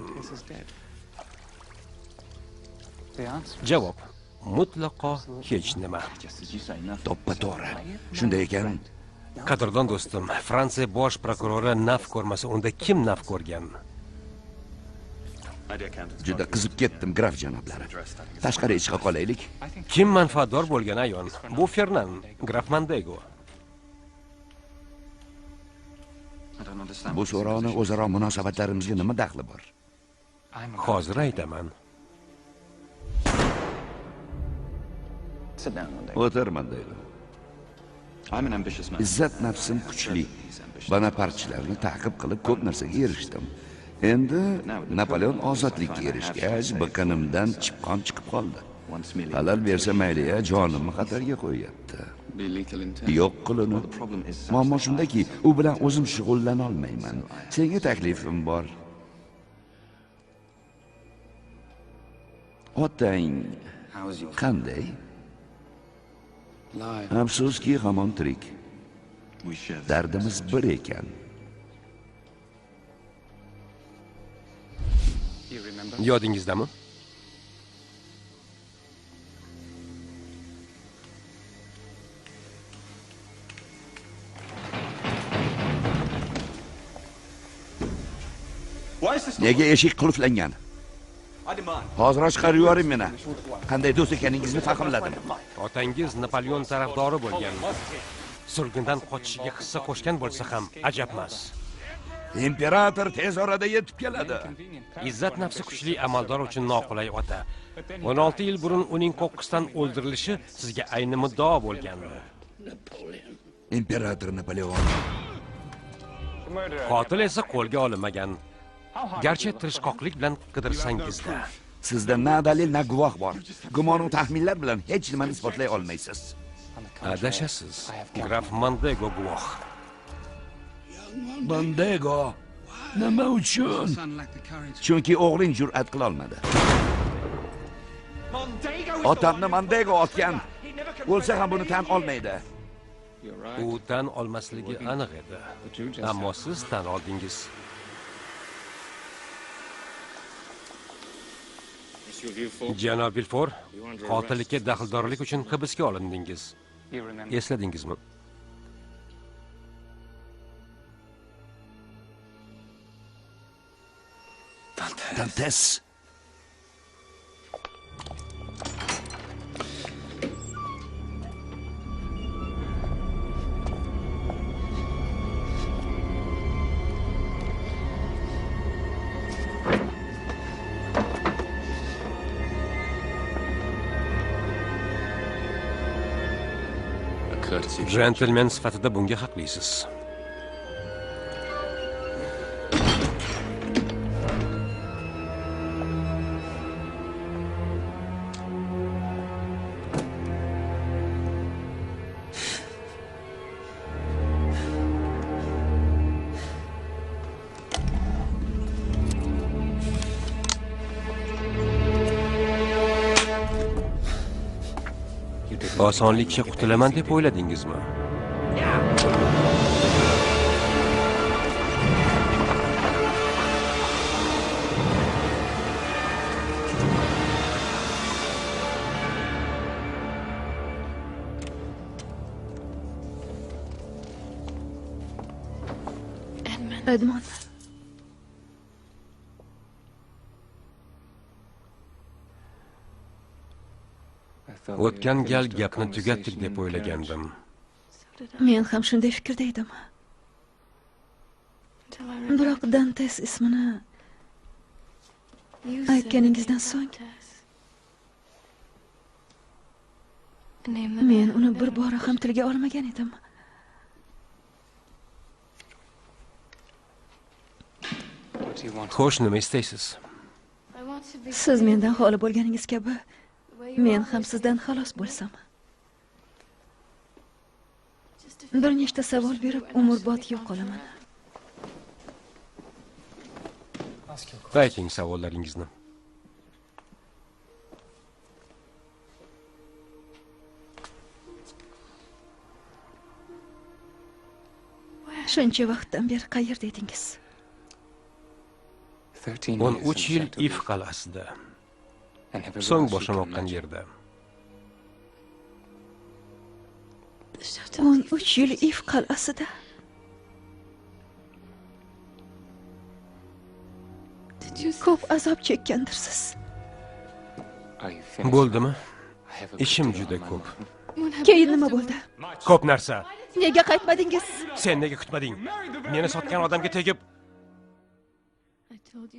Javob: mutlaqo hech nima. To'ppa-to'g'ri. Shunday ekan. Qadrdon do'stim, Fransiya bosh prokurori naf ko'rmasa, unda kim naf ko'rgan? Juda qizib ketdim, graf janoblari. Tashqariga chiqa qolaylik. Kim manfaatdor bo'lgan ayon? Bu Fernan, graf Mondego. Bu so'rovni o'zaro munosabatlarimizga nima daxli bor? Hozir aytaman. O'tir, Mondego. Izzat nafsim kuchli. Bonapartchilarni ta'qib qilib ko'p narsaga erishdim. Endi Napoleon ozodlikka erishgach, biqinimdan chipqon chiqib qoldi. Halal bersa mayli-ya, jonimni xatarga qo'yyapti. Yo'q qilini. Muammo shundaki, u bilan o'zim shug'ullana olmayman. Senga taklifim bor. Otang qanday? Afsuski, hamon tirik. Dardimiz bir ekan. Yodingizdami? Nega eshik qulflangan? Hozir chiqarib yuboring meni. Qanday do'st ekaningizni fahmladim. Otangiz Napoleon tarafdori bo'lgan. Surgundan qochishiga hissa qo'shgan bo'lsa ham ajabmas. Imperator tez orada yetib keladi. Izzat nafsi kuchli amaldor uchun noqulay ota. 16 yil burun uning qo'qqisdan o'ldirilishi sizga ayni muddao bo'lgandi. Imperator Napoleon. Qotil esa qo'lga olinmagan. Garchi tirishqoqlik bilan qidirsangizda. Sizda na dalil, na guvoh bor. Gumon va taxminlar bilan hech nimani isbotlay olmaysiz. Adashasiz. Graf Mondego guvoh. Mondego nima uchun? Chunki o'g'ling jur'at qila olmadi. Otamni Mondego otgan. O'lsa ham buni tan olmaydi. U tan olmasligi aniq edi. Ammo siz tan oldingiz. Janob Vilfor, qotillikka daxldorlik uchun hibsga olindingiz. Esladingizmi? Dantes. Jentelmen sifatida bunga haqlisiz. Osonlikcha qutulaman deb o'yladingizmi? Edmond. O'tgan gal gapni tugatdik deb o'ylagandim. Men ham shunday fikrda edim. Biroq Dantes ismini aytganingizdan so'ng men uni bir bora ham tilga olmagan edim. Xo'sh, nima istaysiz? Siz mendan xoli bo'lganingiz kabi men ham sizdan xalos bo'lsam. Bir nechta savol berib, umrbod yo'q qolaman. Ayting savollaringizni. Shuncha vaqtdan beri qayerda edingiz? 13 yil If qal'asida. So'ng boshim oqqan yerda. 13 yil If qal'asida. Ko'p azob chekkandirsiz. Bo'ldimi? Ishim juda ko'p. Keyin nima bo'ldi? Ko'p narsa. Nega qaytmadingiz? Sen nega kutmading? Meni sotgan odamga tegib.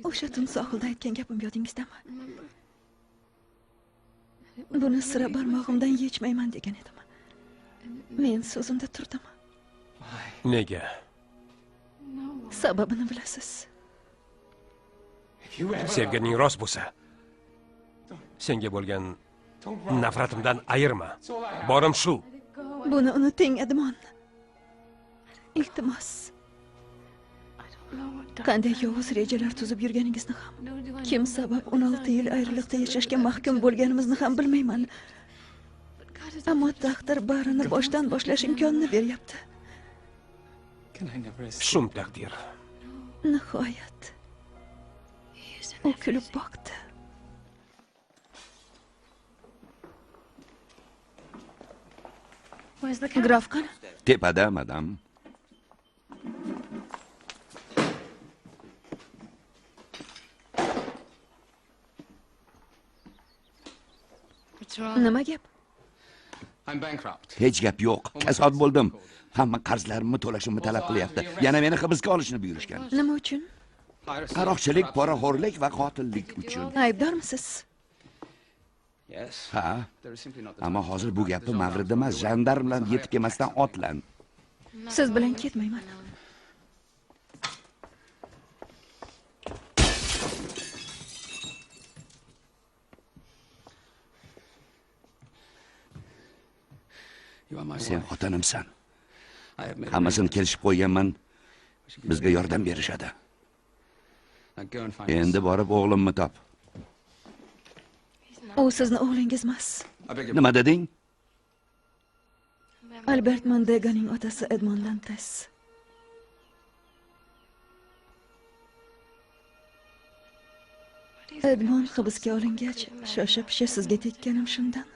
O'sha tun sohilda aytgan gapim yodingizdami? Buni sira barmog'imdan yechmayman degan edim. Men so'zimda turdim. Nega? Sababini bilasiz. Sevganing rost bo'lsa, senga bo'lgan nafratimdan ayirma. Borim shu. Buni unuting, Edmond. Iltimos. Qanday yovuz rejalar tuzib yurganingizni ham, kim sabab 16 yil ayriliqda yashashga mahkum bo'lganimizni ham bilmayman. Ammo taqdir barini boshdan boshlash imkonini beryapti. Shum taqdir. Nihoyat. U kulib boqdi. Graf qani? Tepada, madam. Nima gap? Hech gap yo'q. Kasod bo'ldim. Hamma qarzlarimni to'lashimni talab qilyapti. Yana meni hibsga olishni buyurishgan. Nima uchun? Qaroqchilik, poraxo'rlik va qotillik uchun. Aybdormisiz? Ha. Ammo hozir bu gapni mavridi emas, jandarmlar yetib kelmasdan otlan. Siz bilan ketmayman. Sen xotinimsan. Hammasini kelishib qo'yganman. Bizga yordam berishadi. Endi borib o'g'limni top. U sizni o'g'lingiz emas. Nima deding? Albert Mondegoning otasi Edmond Dantes. Edmond hibsga olingach, shosha-pisha sizga tekkanim shundan.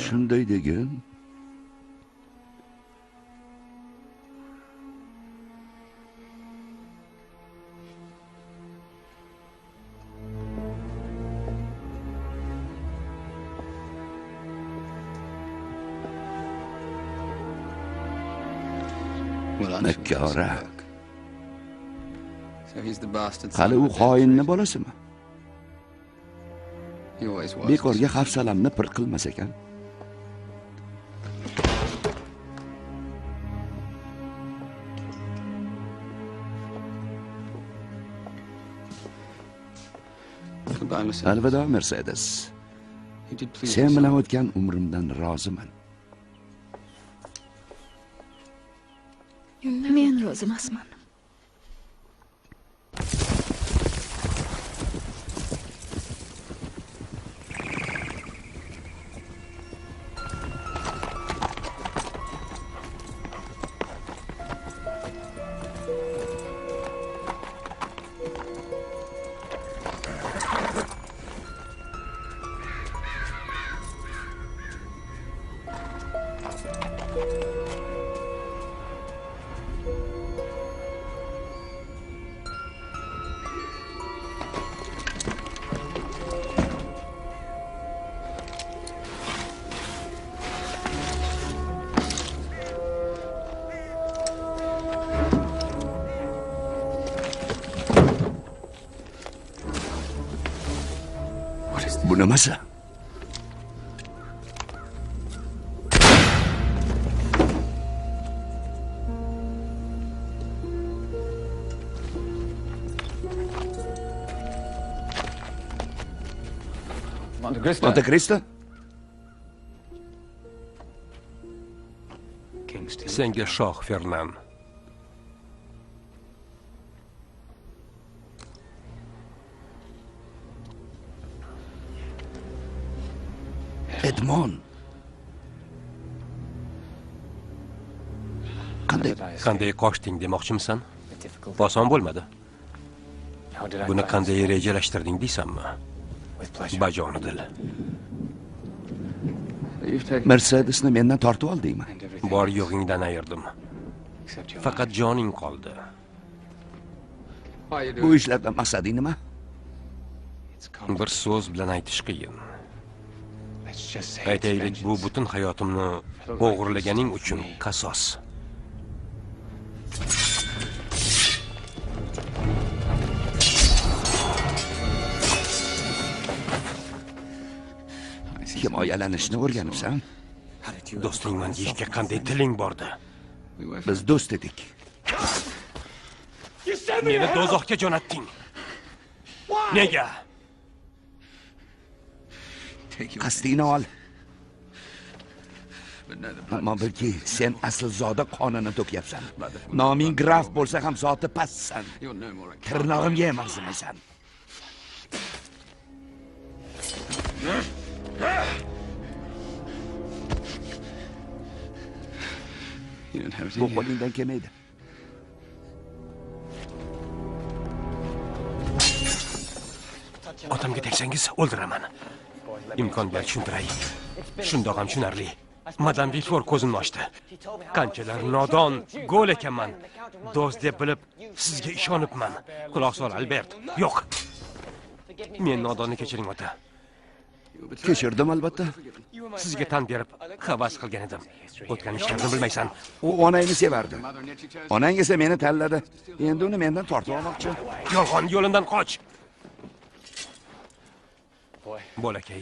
Shunday degin. Makkora. Hali u xoinni bolasimi? Bekorga hafsalamni pir qilmas ekan. Alvido, Mercedes. Sen bilan o'tgan umrimdan roziman. Men rozi emasman. Bu nimasi? Monte Cristo? Senga shoh Fernan. Edmond. Qanday qochding demoqchimisan? Oson bo'lmadi. Buni qanday rejalashirding deysanmi? Bajonidil. Mercedesni mendan tortib oldingmi? Bor yo'g'ingdan ayirdim. Faqat joning qoldi. Bu ishlardan maqsading nima? Bir so'z bilan aytish qiyin. Aytaylik, bu butun hayotimni o'g'irlaganing uchun qasos. Himoyalanishni o'rganibsan. Do'stingman deyishga qanday tiling bordi? Biz do'st edik. Meni do'zaxga jo'natding. Nega? Qasdingni ol. Ammo bilki, sen aslzoda qonini to'kyapsan. Noming graf bo'lsa ham zoti pastsan. Tirnog'imga ham arzimaysan. Bu qo'lingdan kelmaydi. Otamga tegsangiz o'ldiraman. Imkon ber tushuntiray. Shundoq ham tushunarli. Madam Vilfor ko'zimni ochdi. Qanchalar nodon, go'l ekanman. Do'st deb bilib, sizga ishonibman. Quloq sol, Albert. Yo'q. Men nodonni kechiring, ota. Kechirdim albatta. Sizga tan berib havas qilgan edim. O'tgan ishlarni bilmaysan. U onangni sevardi. Onang esa meni tanladi. Endi uni mendan tortib olmoqchi. Yolg'on, yo'limdan qoch. Bolakay,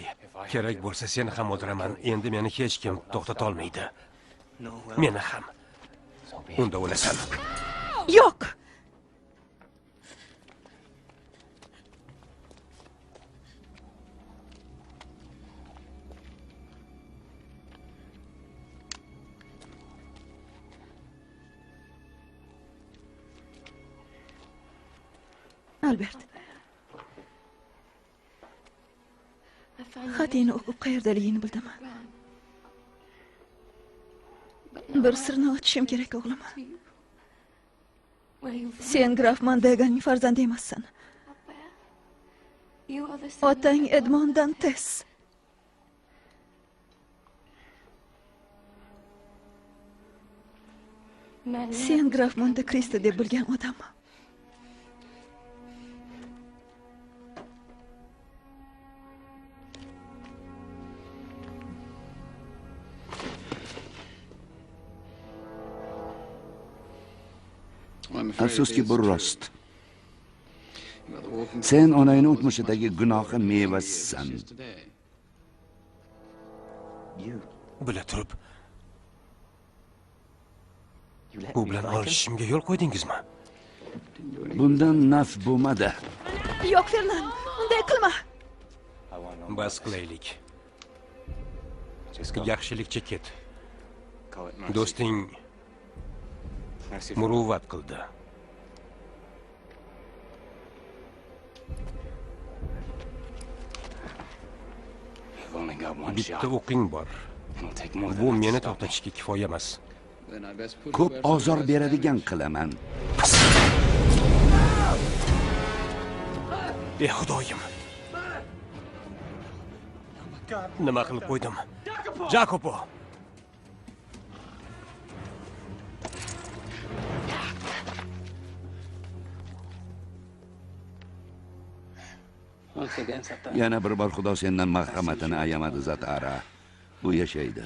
kerak bo'lsa seni ham o'ldiraman. Endi meni hech kim to'xtata olmaydi. Meni ham. Unda o'lasan. Yo'q. Albert. Xatingni o'qib qayerdaligingni bildim. Bir sirni ochishim kerak, o'g'lim. Sen graf Mondeganing farzandi emassan. Otang Edmond Dantes. Sen graf Monte Cristo deb bilgan odam. Afsuski bu rost. Sen onangni o'tmishidagi gunohi mevasisan. Bila turib, u bilan olishishimga yo'l qo'ydingizmi? Bundan naf bo'lmadi. Yo'q, Fernan, unday qilma. Bas qilaylik. Yaxshilikcha ket. Do'sting muruvvat qildi. Bitta o'qing bor. Bu meni to'xtatishga kifoya emas. Ko'p ozor beradigan qilaman. Ey Xudoyim! Nima qilib qo'ydim? Jacopo! Yana bir bor Xudo sendan marhamatini ayamadi, Zatara. Bu yashaydi.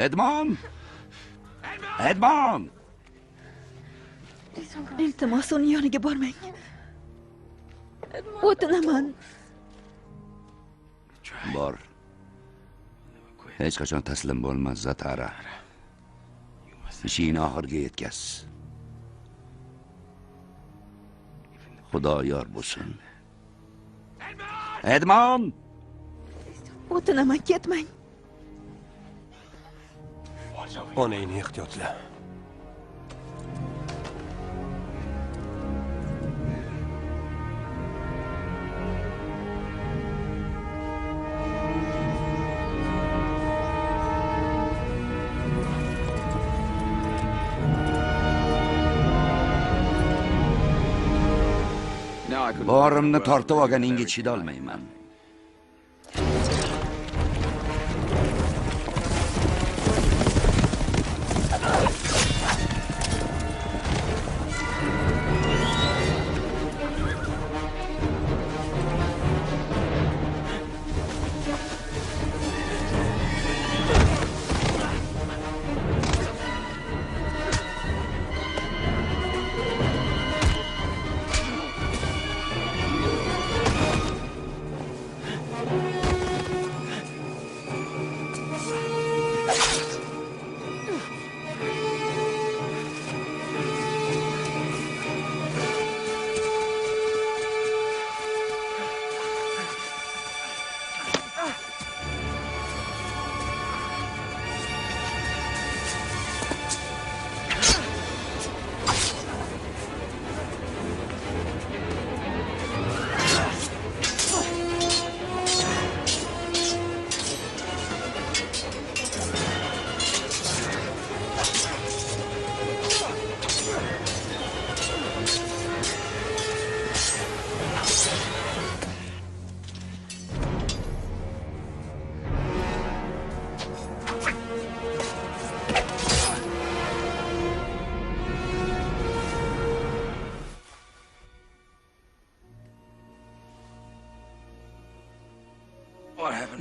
Edmond! Edmond! Iltimos, uning yoniga bormang. O'tinaman. Bor. Hech qachon taslim bo'lma, Zatara. Ishingni oxiriga yetkaz. Xudo yor bo'lsin. Edmond! O'tinaman, ketmang. Onangni ehtiyotla. Borimni tortib olganingga chidolmayman.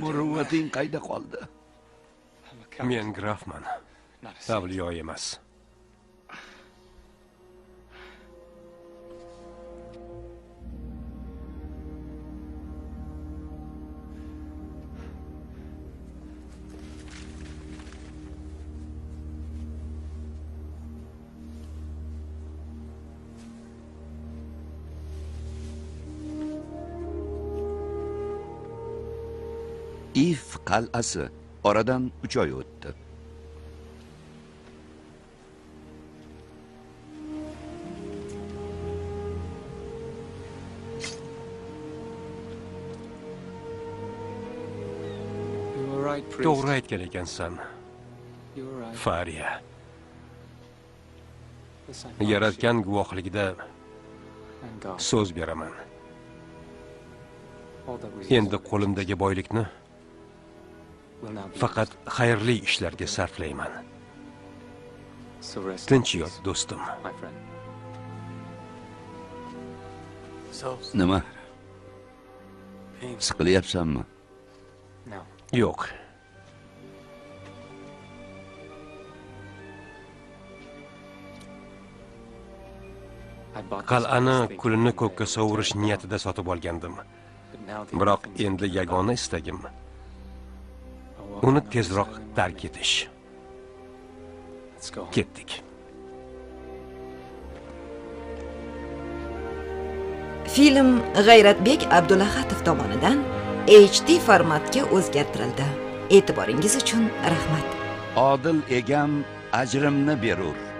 Muruvvating qayda qoldi? Men grafman, avliyo emas. If qal'asi. Oradan 3 oy o'tdi. To'g'ri aytgan ekansan, Fariya. Yaratgan guvohligida so'z beraman. Endi qo'limdagi boylikni faqat xayrli ishlarga sarflayman. Tinch yot, do'stim. Nima? Siqilyapsanmi? Yo'q. Qal'ani kulini ko'kka sovurish niyatida sotib olgandim. Biroq endi yagona istagim uni tezroq tark etish. Ketdik. Film G'ayratbek Abdulahatov tomonidan HD formatga o'zgartirildi. E'tiboringiz uchun rahmat. Odil egam ajrimni berur.